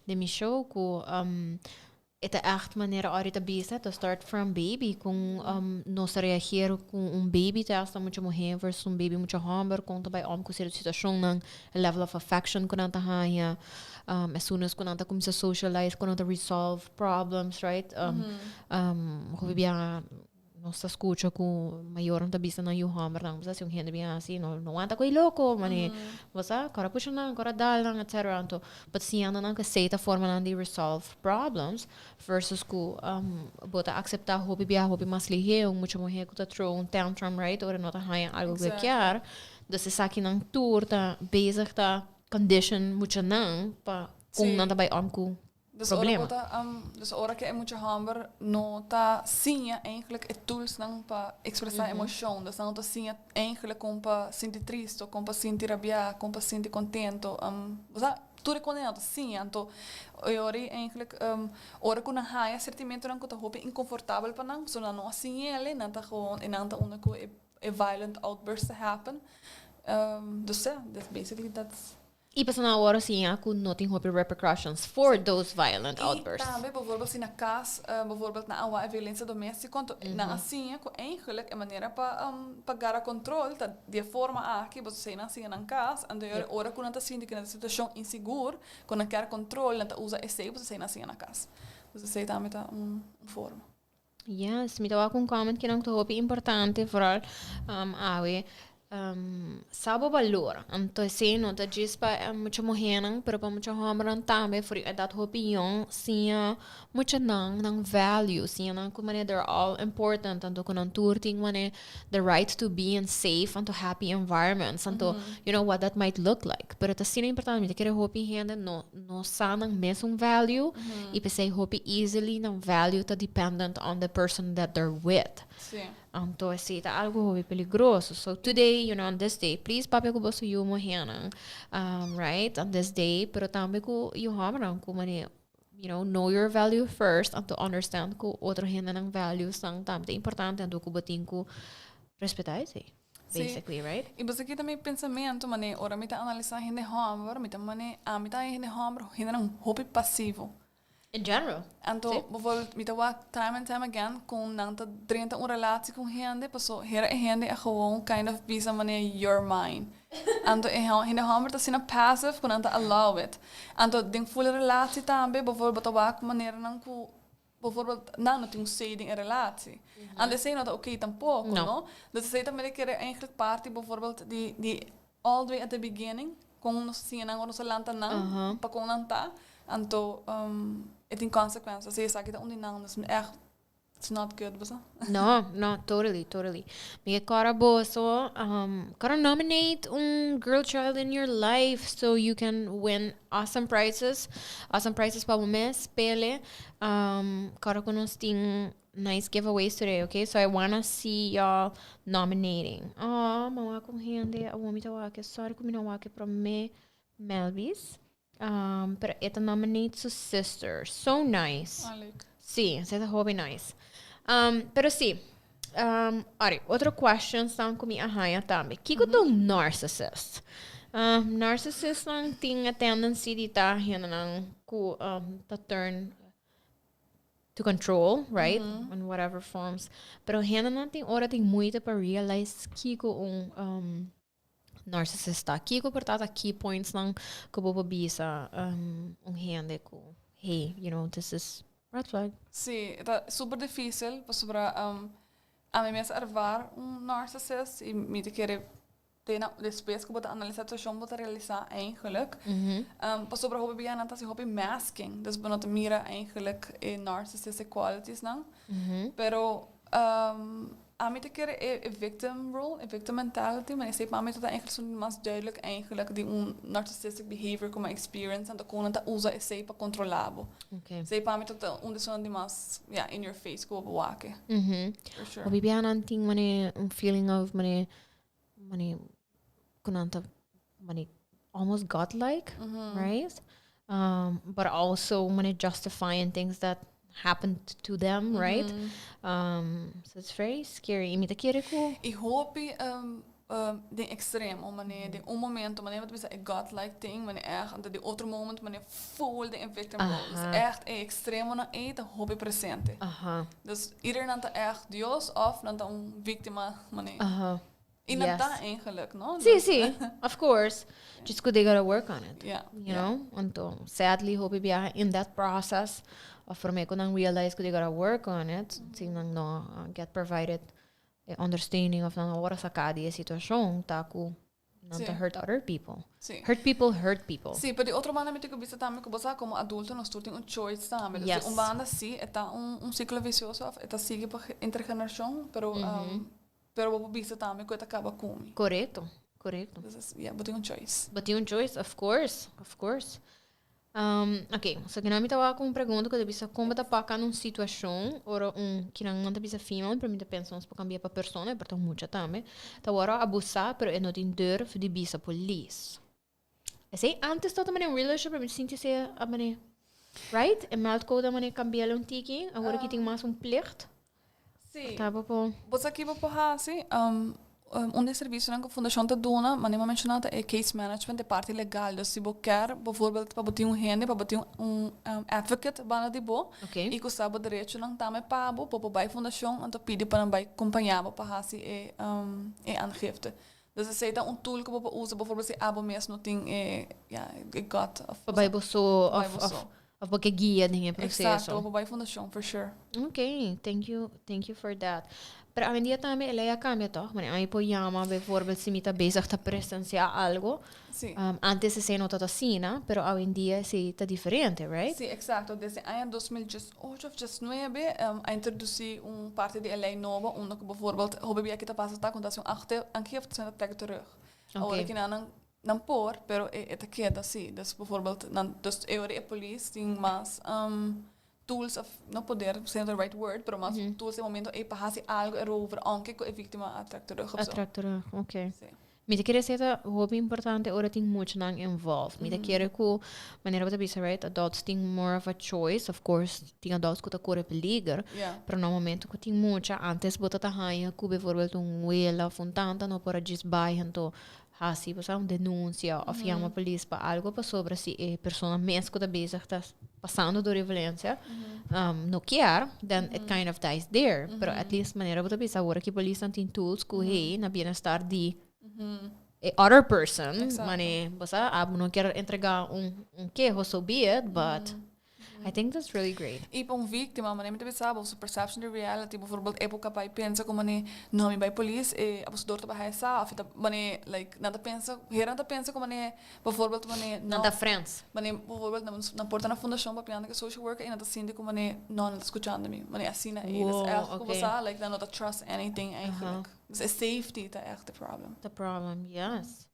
mi show cu e ta echt manera ora ta bisa to start from baby cu nos ta reageer cu un baby ta hasta mucha muher versus un baby mucha homber, con ta bay om cu cierto situacion nan, level of affection cu nan ta haya as soon as cu nan ta cuminsa socialize, cu nan ta resolve problems, right? Hopi bia nos ta scucha cu mayor ta bisa nan yu homber nan, si un hende bien asina, no wanta cu loco, mane, bo sa, core pusha nan, core dal nan, etc. Anto, but siñando nan cu esey ta forma nan di resolve problems versus cu bo ta acepta hopi bia hopi mas lihe un mucha muher cu ta throw un tantrum, right? Ora no ta haya algo cu kier. Dus esaki nan tur ta bezig ta condition mucha nan pa con nan ta bay om cu Dus problema. Ora ta, dus ora cu e mucha homber no ta siña eigenlijk e tools nan pa expresa emocion. Dus nan no ta siña eigenlijk con pa sinti tristo, con pa sinti rabia, con pa sinti contento. Osea, tur e cos no ta siña. Anto, ora eigenlijk ora cu nan haya sentimento nan cu ta hopi inconfortabel pa nan, so nan no a siña, nan ta gewoon e nan ta unda cu e violent outburst ta happen. Dus yeah, that's basically that's Y paso awor siña cu no tin hopi repercussions for those violent E outbursts. Tambe, bijvoorbeeld in een cas, bijvoorbeeld na een violencia domestica, na asina, cu eigenlijk een manier pa gara control, ta di forma aki, bo sa asina na cas, en de ora cu nan ta sinti cu na situacion inseguro, cu nan kier control, nan ta usa esey, bo sa asina na cas. Dus esey tambe ta un forma. Yes, mi ta un comment cu nan ta hopi importante, vooral awe. Sa bo balor. Anto esei no ta djis pa mucha muhénan, pero pa mucha hòmbernan tambe for di edat hopi yòn siña muchanan nan value, siña nan ku manera they're all important, anto ku nan tur tin manera the right to be in safe anto happy environments, anto you know what that might look like. Pero ta asina importante, mi ta kere hopi hende no no sa nan mesun value i p'esei hopi easily nan value ta dependent on the person that they're with. Anto esei ta algo hopi peligroso. So today, on this day, please papia ku boso yu muhénan, right, on this day, pero tambe ku yu hòmbernan ku manera, know your value first, anto understand ku otro hendenan valuesnan tambe ta importante, anto ku bo tin ku respetá esei, basically, right? I bo sa kita mi pensamentu, manera ora mi ta analisá hende hòmber, mi ta manera, ami ta hende hòmber, hendenan hopi pasivo. In general. Anto, bijvoorbeeld, mi ta wak time and time again kon nan ta drenta un relatie ku hende, paso hera e hende a gewoon kind of bisa manera "you're mine". Anto e hende hòmber ta asina passive ku nan ta allow it. Anto den full relatie tambe, bijvoorbeeld, bo ta wak maneranan ku bijvoorbeeld nan no tin un say den e relatie. Anto esei no ta oké tampoko, No. no? Dus esei tambe ta kere eigenlijk parti bijvoorbeeld di all the way at the beginning, kon nos siña nan ora nos a lanta nan, pa kon nan ta. Anto e tin consequences. Si esaki ta un di nan, dus echt, it's not good, bo sa? No, totally. Mi ke kòrda boso, gotta nominate un girl child in your life so you can win awesome prizes. Awesome prizes pa bo mes, pele. Kòrda ku nos tin nice giveaways today, okay? So I wanna see y'all nominating. Oh, m'a wak un hende, awor mi ta wak, sorry ku mi no wak promé Melvis. Pero e ta nominate su sister. So nice. Ah, leuk. Si, esei ta hopi nice. Pero si, ori, otro questions dan ku mi a haña tambe. Kiko ta un narcissist? Narcissist nan tin a tendency di ta hendenan ku ta turn to control, right? In whatever forms. Pero hendenan tin ora tin moeite pa realize kiko un narcissist ta. Kiko por ta key points nan ku bo por bisa un hende ku, "Hey, this is red flag"? Si, ta super difísil, pasobra ami mes a ervaar un narcissist i mi ta kere te na despues ku bo ta analisá situashon, bo ta realisá eigenlijk. Pasobra hopi biaha nan ta hasi hopi masking, dus bo no ta mira eigenlijk e narcissistic qualities nan. Pero ami ta kere e victim role, e victim mentality, maar esei pa mi ta eigenlijk zo mas duidelijk eigenlijk di un narcissistic behavior ku mi a experience, anto kon nan ta usa esei pa kontrolá bo. Esei pa mi ta un di esun di mas, ja, in your face ku bo por wak. For sure. Hopi biaha nan tin mane un feeling of mane ku nan ta mane almost godlike, right? But also mane justifying things that happened to them, right? So it's very scary. I mi ta kere ku I hopi den ekstremo, mane den un momento, mane bo ta bisa e godlike thing, mane echt, anto di otro moment mane full den e victim role. Dus echt e ekstremonan ei ta hopi presente. Dus either nan ta echt Dios of nan ta un víktima, mane. I nan ta eigenlijk, no? Si, of course. Just ku they gotta work on it. You know? Anto, sadly, hopi biaha in that process, of promé ku nan realize ku they gotta work on it, si nan no get provided e understanding of nan ora saká di e situashon, ta ku nan ta hurt other people. Hurt people hurt people. Si, pero di otro banda mi tin ku bisa tambe ku bo sa komo adulto nos tur tin un choice tambe. Dus di un banda si e ta un siklo visioso of e ta sigui pa intergenerashon, pero pero bo por bisa tambe ku e ta kaba ku mi. Korekto. Dus ja, bo tin un choice. Bo tin un choice, of course, of course. Ok, so kinan mi ta wak un pregunta ku ta bisa kon bo ta paka na un situashon ora un kinan nan ta bisa female, pero mi ta pensa nos por kambia pa persona, por ta mucha tambe, ta wòrdu abusá pero e no tin durf di bisa polis. Esei antes tabata manera un real issue, pero mi sinti esei a manera, right? E meldcode a manera kambi'el un tiki, awor aki tin mas un plicht. Si. Ta bo por. Bo sa ki bo por hasi? Un di e servisionan ku fundashon ta duna, manera mi a menshoná, ta e case management, e parti legal. Dus si bo kier, bijvoorbeeld, pa bo tin un hende, pa bo tin un advocate banda di bo, i ku sa bo derechonan tambe pa bo, bo por bai fundashon anto pidi pa nan bai kompañá bo pa hasi e aangifte. Dus esei ta un tool ku bo por usa, bijvoorbeeld si abo mes no tin e, ja, e gut of. Pa bai bo so of of bo ke guia den e proseso. Exacto, bo por bai fundashon for sure. Ok, thank you, thank you for that. Pero awendia tambe e ley a cambia, toch? Manera ami por yama bijvoorbeeld si mi ta bezig ta presencia algo. Antes esey no tabata asina, pero awendia esey ta diferente, right? Sí, exacto. Desde aña 2018 of 19 a introduci un parti di e ley nobo, unda cu bijvoorbeeld hopi bia kita pasa ta cu ta haci un aangifte, nan ta trek terug. Awor aki nan nan por, pero e ta keda si. Dus bijvoorbeeld, nan, dus e ora e polis tin mas tools of, no poder, no the right word, pero mas tools e momento ey pa haci algo erover, aunke cu e victima a trek terug of A zo. trek terug, oké. Sí. Mi ta kere esey ta hopi importante ora tin muchanan involved. Mi ta kere cu, manera bo ta bisa, right, adults tin more of a choice. Of course, tin adults cu ta core peliger. Pero na momento cu tin mucha, antes bo ta ta haya cu bijvoorbeeld un wela of un tanta no por a djis bay anto haci, bo sa, un denuncia of yama polis pa algo, pasobra si e persona mes cu ta bezig ta pasando door e violencia no kier, then it kind of dies there. Pero at least manera bo ta bisa awor aki polisnan tin tools cu, hey, na bienestar di e other person, mane, bo sa, abo no kier entrega un keho, so be it, but I think that's really great. Y pa un victima, manera mi ta bisa bo, su perception di reality, bijvoorbeeld e por capaz pensa como mane, no, mi bay polis, e abusador ta baha esa, of e ta, mane, like, nan ta pensa, heren ta pensa como mane, bijvoorbeeld mane, Nan no, ta friends. Mane, bijvoorbeeld, nan por ta na fundacion papiando cu e social worker y nan ta sinti como mane, no, nan ta scuchando mi, mane, asina ey, dus echt, como sa, like, nan no ta trust anything eigenlijk. Dus e safety ta echt e problem. The problem, yes.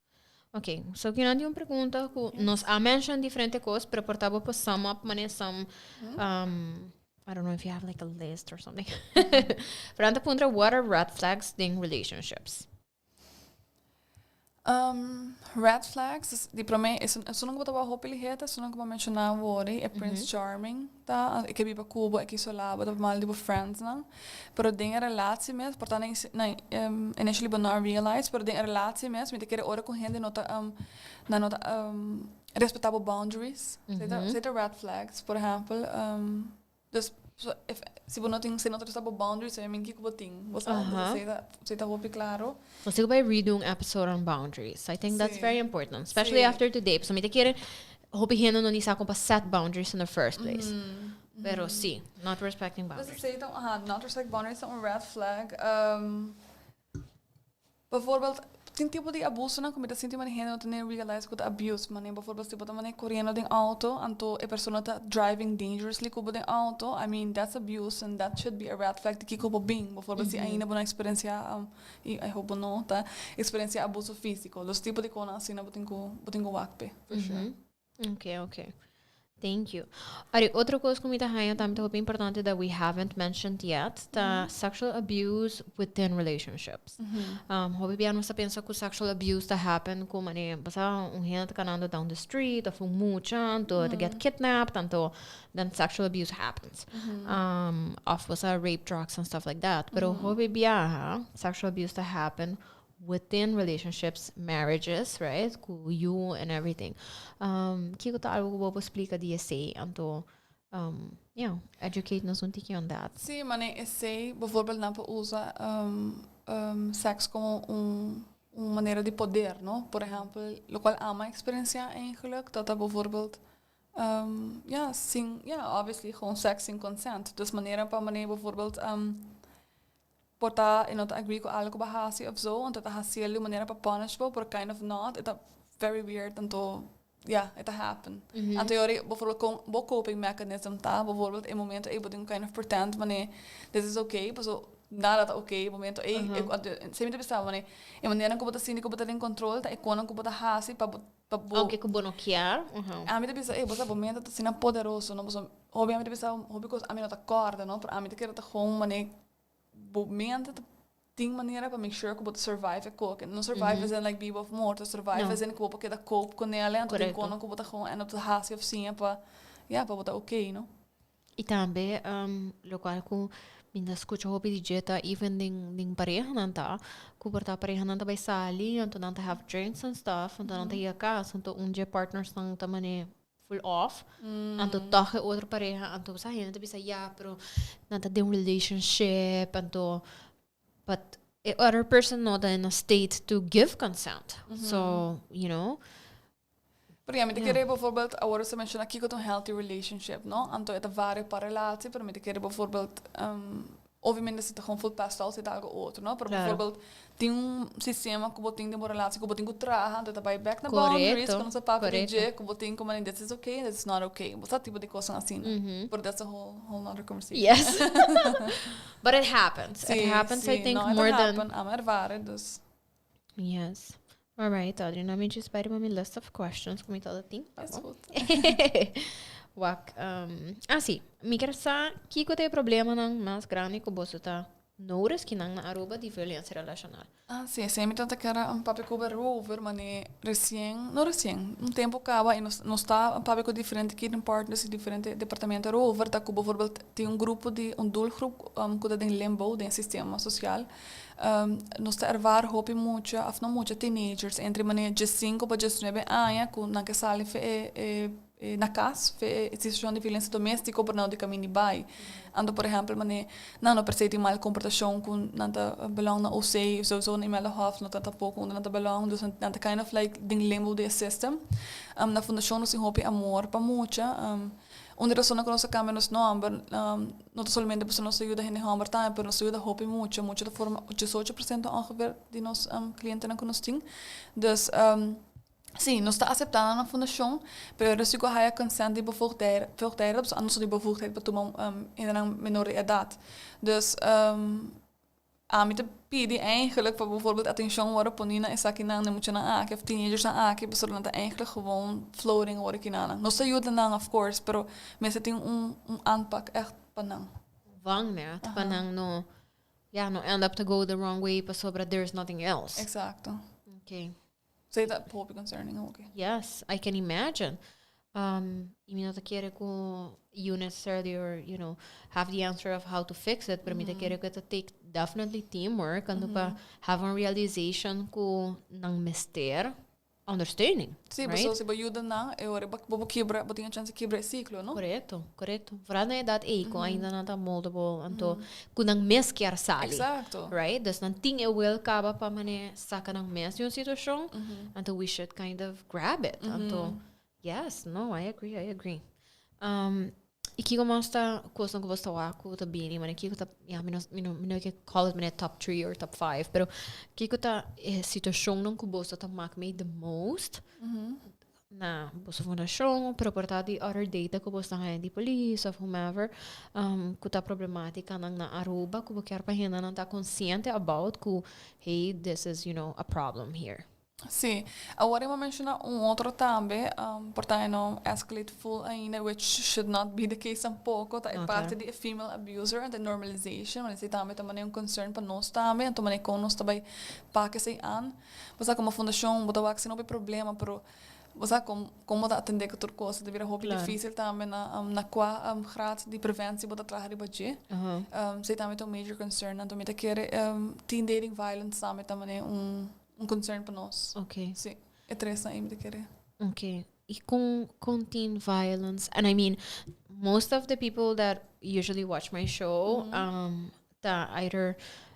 Ok, so kinan tin un pregunta ku nos a mention diferente kos, pero por ta bo por sum up mane some, I don't know if you have like a list or something. Pero nan ta puntra, what are red flags den relationships? Red flags, di prome, esun ku bo ta wak hopi liheta, esun ku bo a menshoná awor, e Prince Charming ta, e ke biba ku bo, e ke isolá bo, ta mal di bo friendsnan. Pero den e relatie mes, por ta na na initially bo no a realize, pero den e relatie mes mi ta kere ora ku hende no ta nan no ta respetá bo boundaries, esei ta red flags. Por ehèmpel, dus if si bo no tin si no ta respetá bo boundaries, I mean kiko bo tin? Bo sa? Esei ta esei ta hopi klaro. Nos tin ku bai redo un episode on boundaries. I think that's very important, especially after today. Pasobra mi ta kere hopi hende no ni sa kon pa set boundaries in the first place. Pero sí, not respecting Dus boundaries. Esei ta, aha, not respect boundaries ta un red flag. Bijvoorbeeld, tin tipo di abusonan ku mi ta sinti manera hende no ta ni realize ku ta abuse. Manera bijvoorbeeld si bo ta manera koriendo den auto, anto e persona ta driving dangerously ku bo den auto, I mean, that's abuse and that should be a red flag di kiko bo bin. Bijvoorbeeld si ainda bo no a eksperensiá, i I hope bo no ta eksperensiá abuso físiko. Dus tipo di konan asina bo tin ku wak p'e, for sure. Okay. Thank you. Ari, otro cos cu mi ta haya tambe ta hopi importante that we haven't mentioned yet, ta sexual abuse within relationships. Hopi bia nos ta pensa cu sexual abuse ta happen cu mane, basa, un hende ta canando down the street of un mucha, anto ta get kidnapped, anto then sexual abuse happens. Of basa rape, drugs and stuff like that. Pero hopi biaha, sexual abuse ta happen within relationships, marriages, right? Cu you and everything. Kiko ta algo cu bo por splica di esey, anto, yeah, educate nos un tiki on that. Sí, mane esey, bijvoorbeeld nan por usa seks como un manera di poder, no? Por ehempel, locual ami a experiencia eigenlijk, dat ta bijvoorbeeld, ja, sin, ja, obviously gewoon seks sin consent. Dus manera pa manera bijvoorbeeld, por ta e no ta agree cu algo cu bo a haci of zo, anto ta haciel di un manera pa punish bo, pero kind of not. E ta very weird, anto, ja, e ta happen. Anto yori, bijvoorbeeld, con bo coping mechanism ta, bijvoorbeeld, e momento ey bo tin kind of pretend mane this is okay, paso nada ta okay e momento ey. Anto, semper ta bisa mane, e manera cu bo ta sinti cu bo ta den control ta e conan cu bo ta haci pa bo. Aunke cu bo no kier. Ami ta bisa, ey, bo sa, bo mente ta asina poderoso, no? Pasobra hopi ami ta bisa, hopi cos ami no ta corda, no? Pero ami ta kere ta gewoon mane bo mente ta tin manera pa make sure ku bo ta survive e koke. No survive as in like biba of morto, survive No. as in ku bo por keda cope ku nel anto tin kono ku bo ta gewoon end up ta hasi of siña pa, ya, pa bo ta okay, no? I tambe lokual ku mi ta skucha hopi di dje ta even den parehanan ta ku por ta parehanan ta bai sali anto nan ta have drinks and stuff anto nan ta yega kas anto un dje partnersnan ta mane full off anto toch e otro pareha anto sa hende ta bisa ya pero nan ta den un relationship anto, but e other person no ta in a state to give consent, so Pero ya, mi ta kere bijvoorbeeld, awor bo menciona kiko ta un healthy relationship, no? Anto e ta varia pa relatie, pero mi ta kere bijvoorbeeld, Obviamente si ta gewoon full pastel si ta algo otro, no? Pero bijvoorbeeld tin un sistema cu bo tin den bo relatie cu bo tin cu traha, anto ta bay back na boundaries cu nos a papia di dje, cu bo tin como this is okay and this is not okay. Bo sa tipo di cosnan asina. Pero that's a whole whole nother conversation. Yes. But it happens. It happens, I think, no, more it than happen. Ami a ervara, dus. Yes. All right, Audrey, mi just bay riba mi list of questions cu mi tabata tin. Is goed. Wak, ah si, mi kier sa kico ta e problemanan mas grandi cu boso ta notice ki nan na Aruba di violencia relacional. Ah si, esey mi tabata kier a papia cu erover, mane recien, no recien, un tempo caba y nos ta papia cu diferente kitten partners y diferente departamento erover, ta cu bijvoorbeeld tin un grupo di, un doelgroep cu ta den limbo den sistema social. Nos ta ervaar hopi mucha, of no mucha, teenagers entre manera 15 pa 19 aña ku nan ke sali fe e e e na kas, fe e situashon di violensia doméstiko pero nan no tin kaminda di bai. Anto por ehèmpel manera nan no per se tin mal komportashon ku nan ta belong na OC, souso na Imelda Hof no ta tampoko unda nan ta belong, dus nan ta kind of like den limbo di e system. Na fundashon nos tin hopi amor pa mucha. Un di rasonnan ku nos a kambia nos nòmber no ta solamente pasobra nos ta yuda hende hòmber tambe, pero nos ta yuda hopi mucha. Mucha ta forma 18% ongeveer di nos klientenan ku nos tin. Dus, si, nos ta aseptá nan na fundashon, pero nos tin ku haya consent di bevoegdheid, pasobra nos no tin bevoegdheid pa tuma hendenan menor di edat. Dus, Ami ta pidi eigenlijk pa bijvoorbeeld atencion worde poni na esakinan, na e muchanan aki of teenagersnan aki, pasobra nan ta eigenlijk gewoon floating awor aki nan. Nos ta yuda nan of course, pero mester tin un aanpak echt pa nan. Un vangnet pa nan no, ya, no end up to go the wrong way pasobra there is nothing else. Exacto. Okay. Esei ta hopi concerning oke. Yes, I can imagine. Y mi no ta kere cu you necessarily or, you know, have the answer of how to fix it, pero mi ta kere cu ta take definitely teamwork anto pa have un realization cu nan mester ondersteuning. Sí, right? Pasobra si bo yuda nan, e ora bo bo kibra, bo tin e chance di kibra e ciclo, no? Correcto, correcto. Vooral na edad ei, cu ainda nan ta moldable, anto cu nan mes kier sali. Right? Dus nan tin e wil caba pa mane saca nan mes di un situacion, anto we should kind of grab it. Anto, yes, no, I agree, I agree. Y kico mas ta cosnan cu bo ta wak cu ta bini? Mane kico ta, ya, mi no, mi no, mi no ke call it mane top three or top five, pero kico ta e situacionnan cu boso ta mak mee the most? Na boso fundashon, pero por ta di other data ku boso ta haña di polis of whomever, ku ta problemátikanan na Aruba ku bo kier pa hendenan ta konsiente about ku hey, this is, you know, a problem here. Sí. Awor mi a menshoná un otro tambe, por ta e no escalate full ainda, which should not be the case tampoco, ta e parti di e female abuser and the normalization, want esei tambe ta manera un concern pa nos tambe, anto manera kon nos ta bai pak esei an. Bo sa komo fundashon bo ta wak si no hopi problema, pero bo sa kon kon bo ta atendé ku tur kos ta bira hopi difísil tambe na na kua graad di preventie bo ta traha riba dje. Esei tambe ta un major concern. Anto mi ta kere teen dating violence tambe ta manera un un concern pa nos. Si, e tresnan ei mi ta kere. Okay. I kon kon teen violence, and I mean most of the people that usually watch my show ta either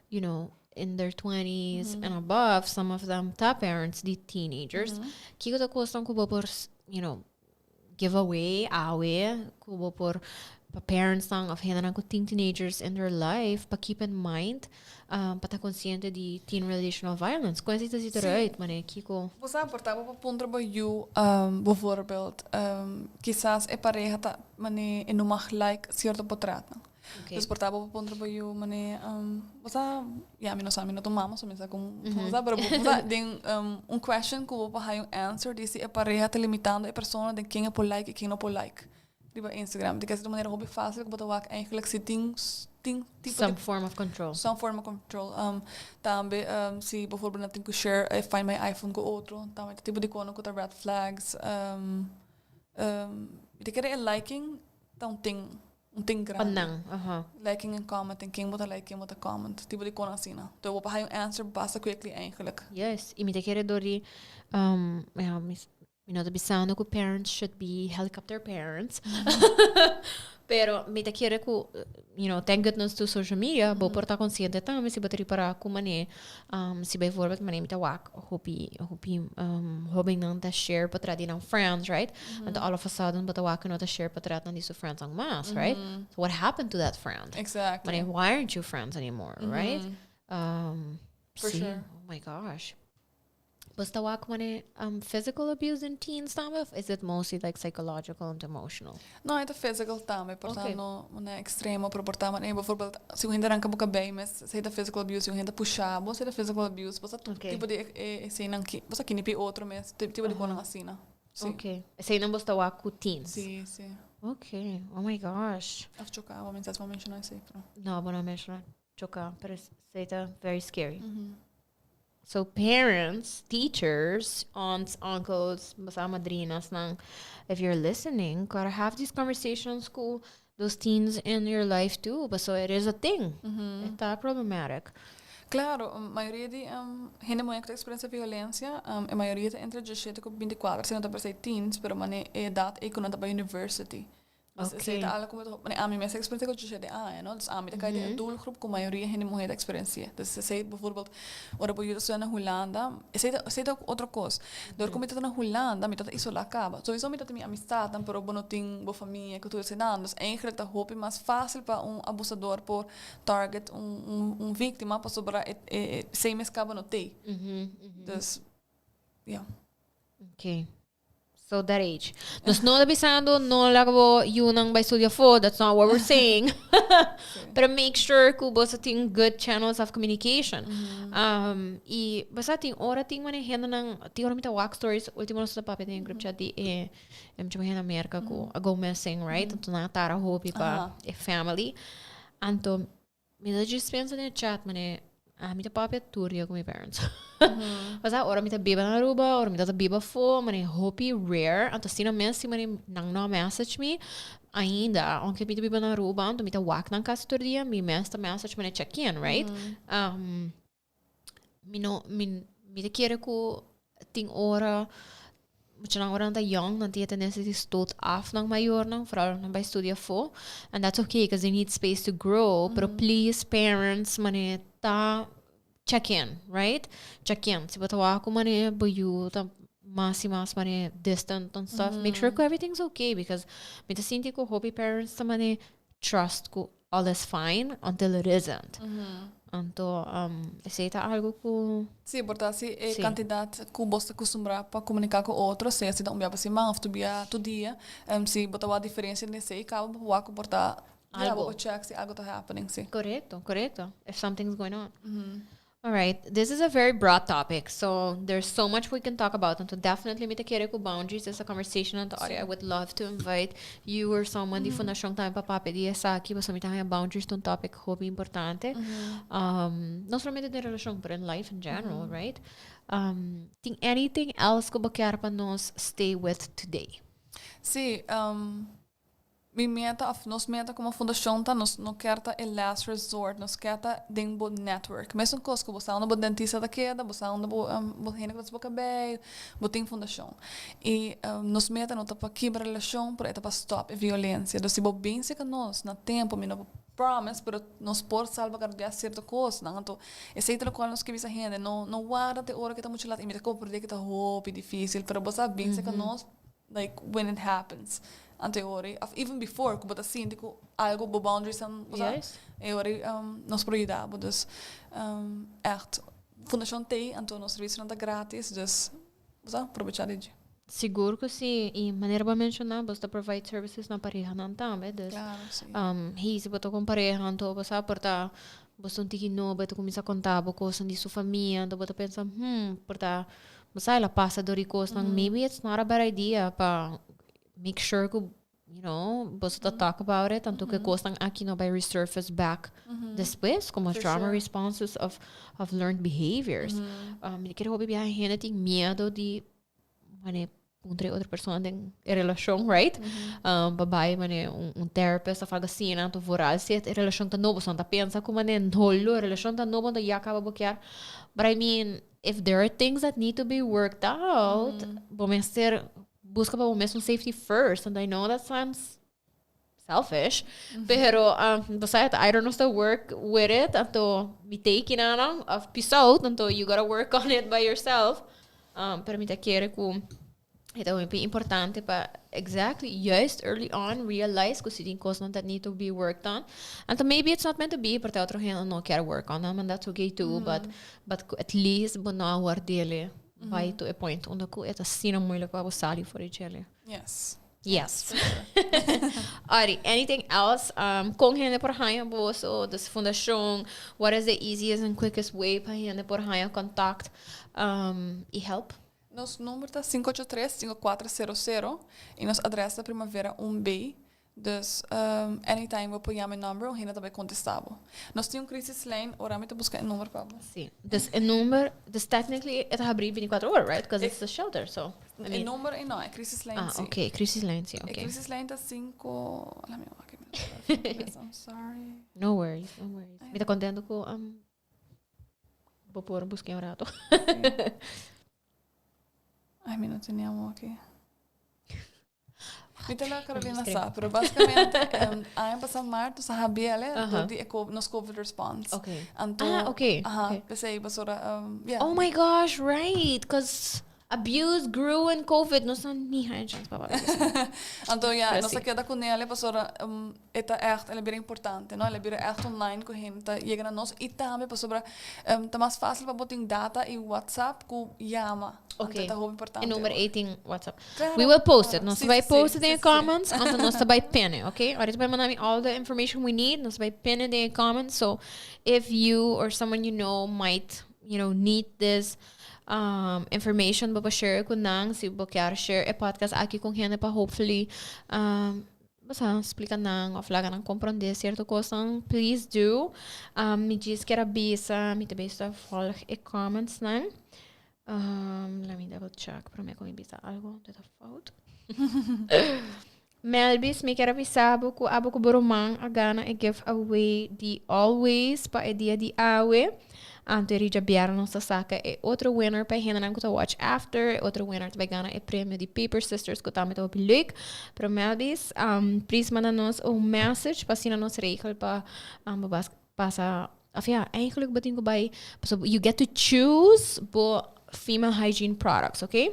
in their twenties and above, some of them ta parents di teenagers. Kiko ta kosnan ku bo por, give away awe ku bo por pa parentsnan of hendenan ku tin teenagers in their life pa keep in mind pa ta konsiente di teen relational violence? Kon esei ta zit eruit? Manera kiko? Bo sa por ta bo por puntra bo yu bijvoorbeeld kisas e pareha ta manera e no mag like sierto potretnan. Dus por ta bo por puntra bo yu manera bo sa ya mi no sa mi no ta un mama so mi sa kon bo sa pero bo sa den un question ku bo por haya un answer di si e pareha ta limitando e persona den ken e por like i ken no por like riba Instagram. Di kese ta un manera hopi fácil ku bo ta wak eigenlijk si tin tin tipo di Some form of control. Some form of control. Tambe si bijvoorbeeld nan tin ku share e find my iPhone ku otro tambe ta tipo di kono ku ta red flags. Mi ta kere e liking ta un tin un tin grandi. Pa nan, aha. Liking en commenting, ken bo ta like, ken bo ta comment, tipo di kono asina. Entonces bo por haya un answer basta quickly eigenlijk. Yes, y mi ta kere door di, ja, mi no ta bisando cu parents should be helicopter parents. Pero mi ta kere ku, thank goodness to social media, bo por ta konsiente tambe si bo ta ripará ku manera, si bijvoorbeeld manera mi ta wak hopi hopi hobennan ta share portret di nan friends, right? Anto all of a sudden bo ta wak ku no ta share portretnan di su friendsnan mas, right? So what happened to that friend? Exactly. Manera, why aren't you friends anymore, right? For Sí, sure. Oh my gosh. Bo ta wak manera physical abuse in teens tambe of is it mostly like psychological and emotional? No, e ta physical tambe, por ta no un extremo, pero por ta manera bijvoorbeeld si un hende ranca bo cabey mes, esey ta physical abuse, si un hende pusha bo, esey ta physical abuse, bo sa tur tipo di eseynan ki, bo sa kinipi otro mes, tipo di cosnan asina. Si. Okay. Eseynan bo ta wak cu teens? Si, si. Okay. Oh my gosh. Of choca, bo mester menciona esey, pero. No, bo no menciona choca, pero esey ta very scary. So parents, teachers, aunts, uncles, basa madrinas nan, if you're listening, gotta have these conversations cu those teens in your life too. But so it is a thing. E ta problematic. Claro, mayoria di hende muher cu ta experiencia violencia, e mayoria ta entre 17 cu 24, si no ta per se teens, pero mane e edad ey cu nan ta bay university. Dus esey ta algo cu mane ami mes a experiencia cu 17 aña, no? Dus ami ta cay den e doelgroep cu mayoria hende muher ta experiencia. Dus esey bijvoorbeeld ora bo yuda studia na Hulanda, esey ta otro cos. Dor cu mi ta na Hulanda, mi ta isola caba. Sowieso mi ta tin mi amistadnan, pero bo no tin bo famia cu tur eseynan. Dus eigenlijk ta hopi mas facil pa un abusador por target un victima pasobra e esey mes caba no tey. Dus, ja. Okay. So that age. Nos no ta bisando no laga bo yunan bay studia afo, that's not what we're saying. Pero make sure ku bo tin good channels of communication. Y basta tin ora tin mane hendenan, tin ora mi ta wak stories, ultimo nos ta papia den group chat di e mucha muher na Merca ku a go missing, right? Anto nan a tara hopi pa e family. Anto mi ta just pensa den e chat mane, ami ta papia tur dia ku mi parents. Basta ora mi ta biba na Aruba, ora mi ta biba afo, mane hopi rare, anto asina mes si mane nan no a message mi ainda, aunke mi ta biba na Aruba, anto mi ta wak nan casi tur dia, mi mes ta message mane check in, right? Mi no, mi ta kere ku tin ora, muchanan ora nan ta young, nan tin e tendencia di stoot af nan mayornan, vooral nan bay studia afo. And that's okay, because they need space to grow. Pero please, parents, mane ta check in, right? Check in. Si bo ta wak ku mane bo yu ta mas y mas mane distant and stuff, make sure ku everything's okay, because mi ta sinti ku hopi parents ta mane trust ku all is fine until it isn't. Anto, esey ta algo ku Si, por ta si e cantidad cu bo ta acostumbra pa comunica cu otro, sea si ta un bia pa siman of tu bia tur dia, si bo ta wak diferencia den esey, caba bo por wak cu por ta ja, bo Algo. por check si algo ta happening, si. Corecto. If something's going on. All right, this is a very broad topic, so there's so much we can talk about. Anto definitely mi ta kere ku boundaries is a conversation anto I would love to invite you or someone di Fundacion tambe pa papia di esaki, pasobra mi ta haña boundaries ta un topic hopi importante. No solamente den relacion, pero in life in general, right? Tin anything else ku bo kier pa nos stay with today? Si, mi meta, of nos meta como fundacion ta, nos no kier ta e last resort, nos kier ta den bo network. Mesun cos cu bo sa unda bo dentista ta keda, bo sa unda bo hende cu ta bo cabey, bo tin fundacion. Y nos meta no ta pa kibra relacion, pero e ta pa stop e violencia. Dus si bo bin cerca nos na tempo, mi no por promise, pero nos por salvaguardia cierto cosnan. Anto, esey ta locual nos ke bisa hende, no warda te ora cu ta mucho laat, y mi ta comprende cu ta hopi dificil, pero bo sa bin cerca nos, like when it happens. Anto e ora, of even before, cu bo ta sinti cu algo bo boundaries an, bo sa, e ora nos por yuda bo. Dus, echt, Fundacion t'ey, anto nos servicionan ta gratis, dus, bo sa, aprovecha di dje. Sigur cu si, y manera bo a menciona, bo ta provide services na parehanan tambe, dus, Claro, si. Hey, si bo ta cu un pareha, anto bo sa por ta, bo ta un tiki nobo, e ta cuminsa conta bo cosnan di su famia, anto bo ta pensa, por ta, bo sa, el a pasa door di cosnan, maybe it's not a bad idea pa make sure ku, bo ta talk about it, anto ku cosnan aki no bay resurface back despues, como For trauma sure. responses of learned behaviors. Mi ta kere hopi biaha hende tin miedo di mane puntra e otro persona den e relacion, right? Pa bay mane un therapist of algo asina, anto vooral si e relacion ta nobo, so nan ta pensa ku mane nolo, e relacion ta nobo, anto ya caba bo kier. But I mean, if there are things that need to be worked out, bo mester busca pa bo mes un safety first. And I know that sounds Selfish. Pero, basta, I don't know how to work with it. Anto, mi take na of peace out. Anto, you gotta work on it by yourself. Pero mi ta kere ku ta hopi importante pa exactly juist early on realize ku si tin kos that need to be worked on. And maybe it's not meant to be, but otro hende no kier work on them and that's okay too. But at least bo no ward'é bai to a point unda ku e ta asina moeilijk pa sali for each other. Yes. Audrey, anything else? Kon hende por haña boso, dus fundashon, what is the easiest and quickest way pa hende por haña contact i help? Nos number ta 583-5400 i nos adres ta Primavera 1B. Dus anytime bo por yama e number, hende ta bai kontestá. Nos tin un crisis line, ora mi ta buska e number pa bo. Si. Dus e number, dus technically e ta habrí 24 ora, right? Because it's a shelter, so. I mean, number e no, e crisis line Ah, si. Okay, crisis line, si, E okay. crisis line ta 5. Laat me wak. I'm sorry. No worries, no worries. Mi ta kontentu ku bo por buska un ratu. Ai, mi no tin aki. Mi ta la Carolina sa, pero básikamente, aña pasá mart, nos a habrié, di nos COVID response. Anto, p'esei, basora, yeah. Oh my gosh, right. Because abuse grew in COVID. Nos no ni haña chance pa Anto, ja, nos a keda kuné, pasora, e ta echt, el a bira importante, no? El a bira echt online ku hende ta yega na nos i tambe pasobra ta mas fásil pa bo tin data i WhatsApp ku yama. Ok. Ta hopi importante. E number 18 WhatsApp. Claro, We will post it. Claro. Nos Si, bai post it in the comments. Anto nos bai pin it, okay? Awor bai manda mi all the information we need. Nos bai pin it in the comments. So if you or someone you know might need this information, bo share ku nan, si bo kier share e podcast aki ku hende pa hopefully basta splika nan of laga nan komprondé sierto kos, please do. Mi djis kier bisa, mi tambe ta volg e comments nan. Let me double check pa mi ku bisa algu ta fout. Melbis, mi kier avisá ku abo ku bo ruman a gana e giveaway di Always pa e dia di awe. Anto djabièrnè nos ta saka e otro winner pa hende ku ta watch after, e otro winner bai gana e premio di Paper Sisters, ku tambe ta leuk. Pero Melbis, please manda nos un message pa asina nos regel pa pasa of ja, eigenlijk bo tin ku bai, so you get to choose bo female hygiene products, okay?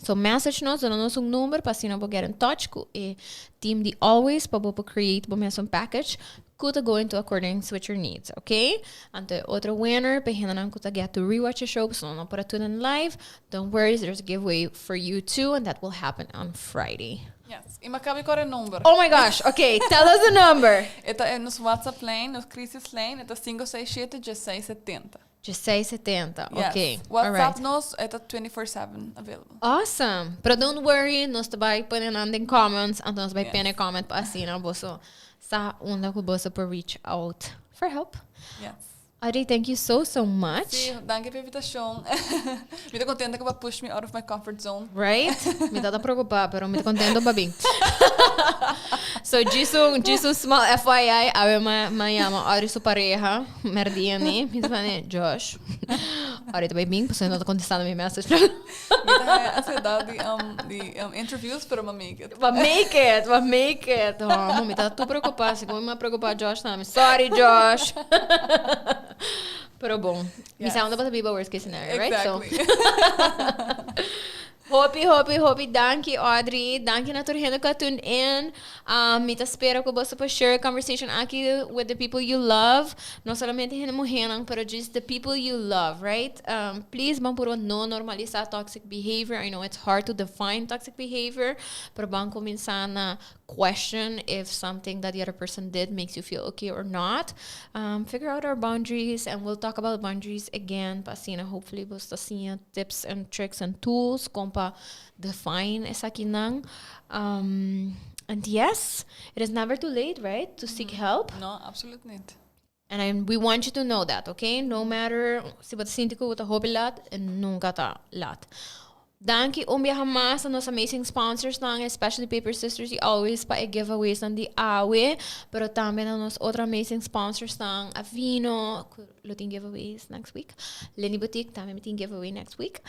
So message nos, duna nos un number pa asina bo get in touch ku e team di Always pa bo create bo mes package ku ta go into accordance with your needs, okay? Anto otro winner, pa hende ku ta get to rewatch the show, so no por tune in live. Don't worry, there's a giveaway for you too, and that will happen on Friday. Yes. I m'a kaba di e number. Oh my gosh, okay, tell us the number. E ta nos WhatsApp line, nos crisis line, ta 567 1670. 1670, Yes. Okay. WhatsApp All right. nos ta 24/7 available. Awesome. But don't worry, nos bai pone in comments, anto nos bai pone comment pa asina boso sa unda ku boso por reach out for help. Yes. Audrey, thank you so, so much. Si, danki pa e invitashon. Mi ta kontentu ku bo a push me out of my comfort zone. Right? Mi tabata preokupá, pero mi ta kontentu pa bin. So, just un small FYI, awe m'a yama Audrey su pareha, merdia ni, mi ta Josh. Audrey ta bai bin, pasobra e no ta kontestando mi message. Mi ta ansiedat di interviews, pero m'a make it. M'a make it, m'a make it. Oh, mi ta tur preokupá, segun mi preokupá Josh tambe. Sorry, Josh. Pero bon, mi sa unda biba worst case scenario, right? So, Exactly. Hopi, hopi, hopi, danki, Audrey. Danki na tur hende ku tune in. Mi ta spera ku boso por share a conversation aki with the people you love. No solamente hende muhé, pero just the people you love, right? Please, ban por no normalisá toxic behavior. I know it's hard to define toxic behavior, pero ban kuminsá na question if something that the other person did makes you feel okay or not. Figure out our boundaries, and we'll talk about boundaries again. Pa asina, hopefully, boso siña tips and tricks and tools kon pa define esakinan. And yes, it is never too late, right, to seek help. No, absoluut niet. And we want you to know that, okay? No matter si bo ta sinti ku ta hopi lat, nunka ta lat. Danki un biaha mas na nos amazing sponsors nan, especially Paper Sisters y Always pa e giveaways nan di awe, pero tambe na nos otro amazing sponsors nan, Avino, cu lo tin giveaways next week, Lenny Boutique tambe mi tin giveaway next week,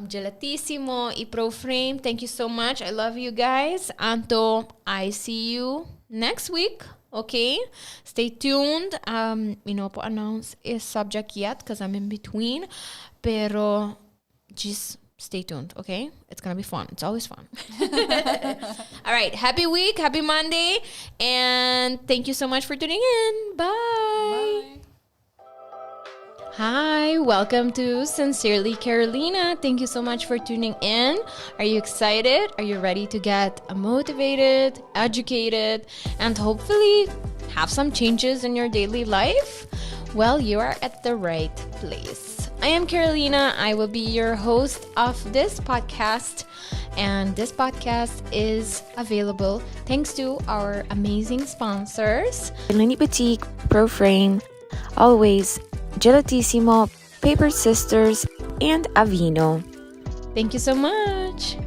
Gelatissimo y Pro Frame, thank you so much, I love you guys, anto I see you next week, okay? Stay tuned, mi no por announce e subject yet, cause I'm in between, pero just stay tuned, okay? It's gonna be fun. It's always fun. All right. Happy week. Happy Monday. And thank you so much for tuning in. Bye. Bye. Hi, welcome to Sincerely Carolina. Thank you so much for tuning in. Are you excited? Are you ready to get motivated, educated, and hopefully have some changes in your daily life? Well, you are at the right place. I am Carolina. I will be your host of this podcast. And this podcast is available thanks to our amazing sponsors Lenny Boutique, Pro Frame, Always, Gelatissimo, Paper Sisters, and Avino. Thank you so much.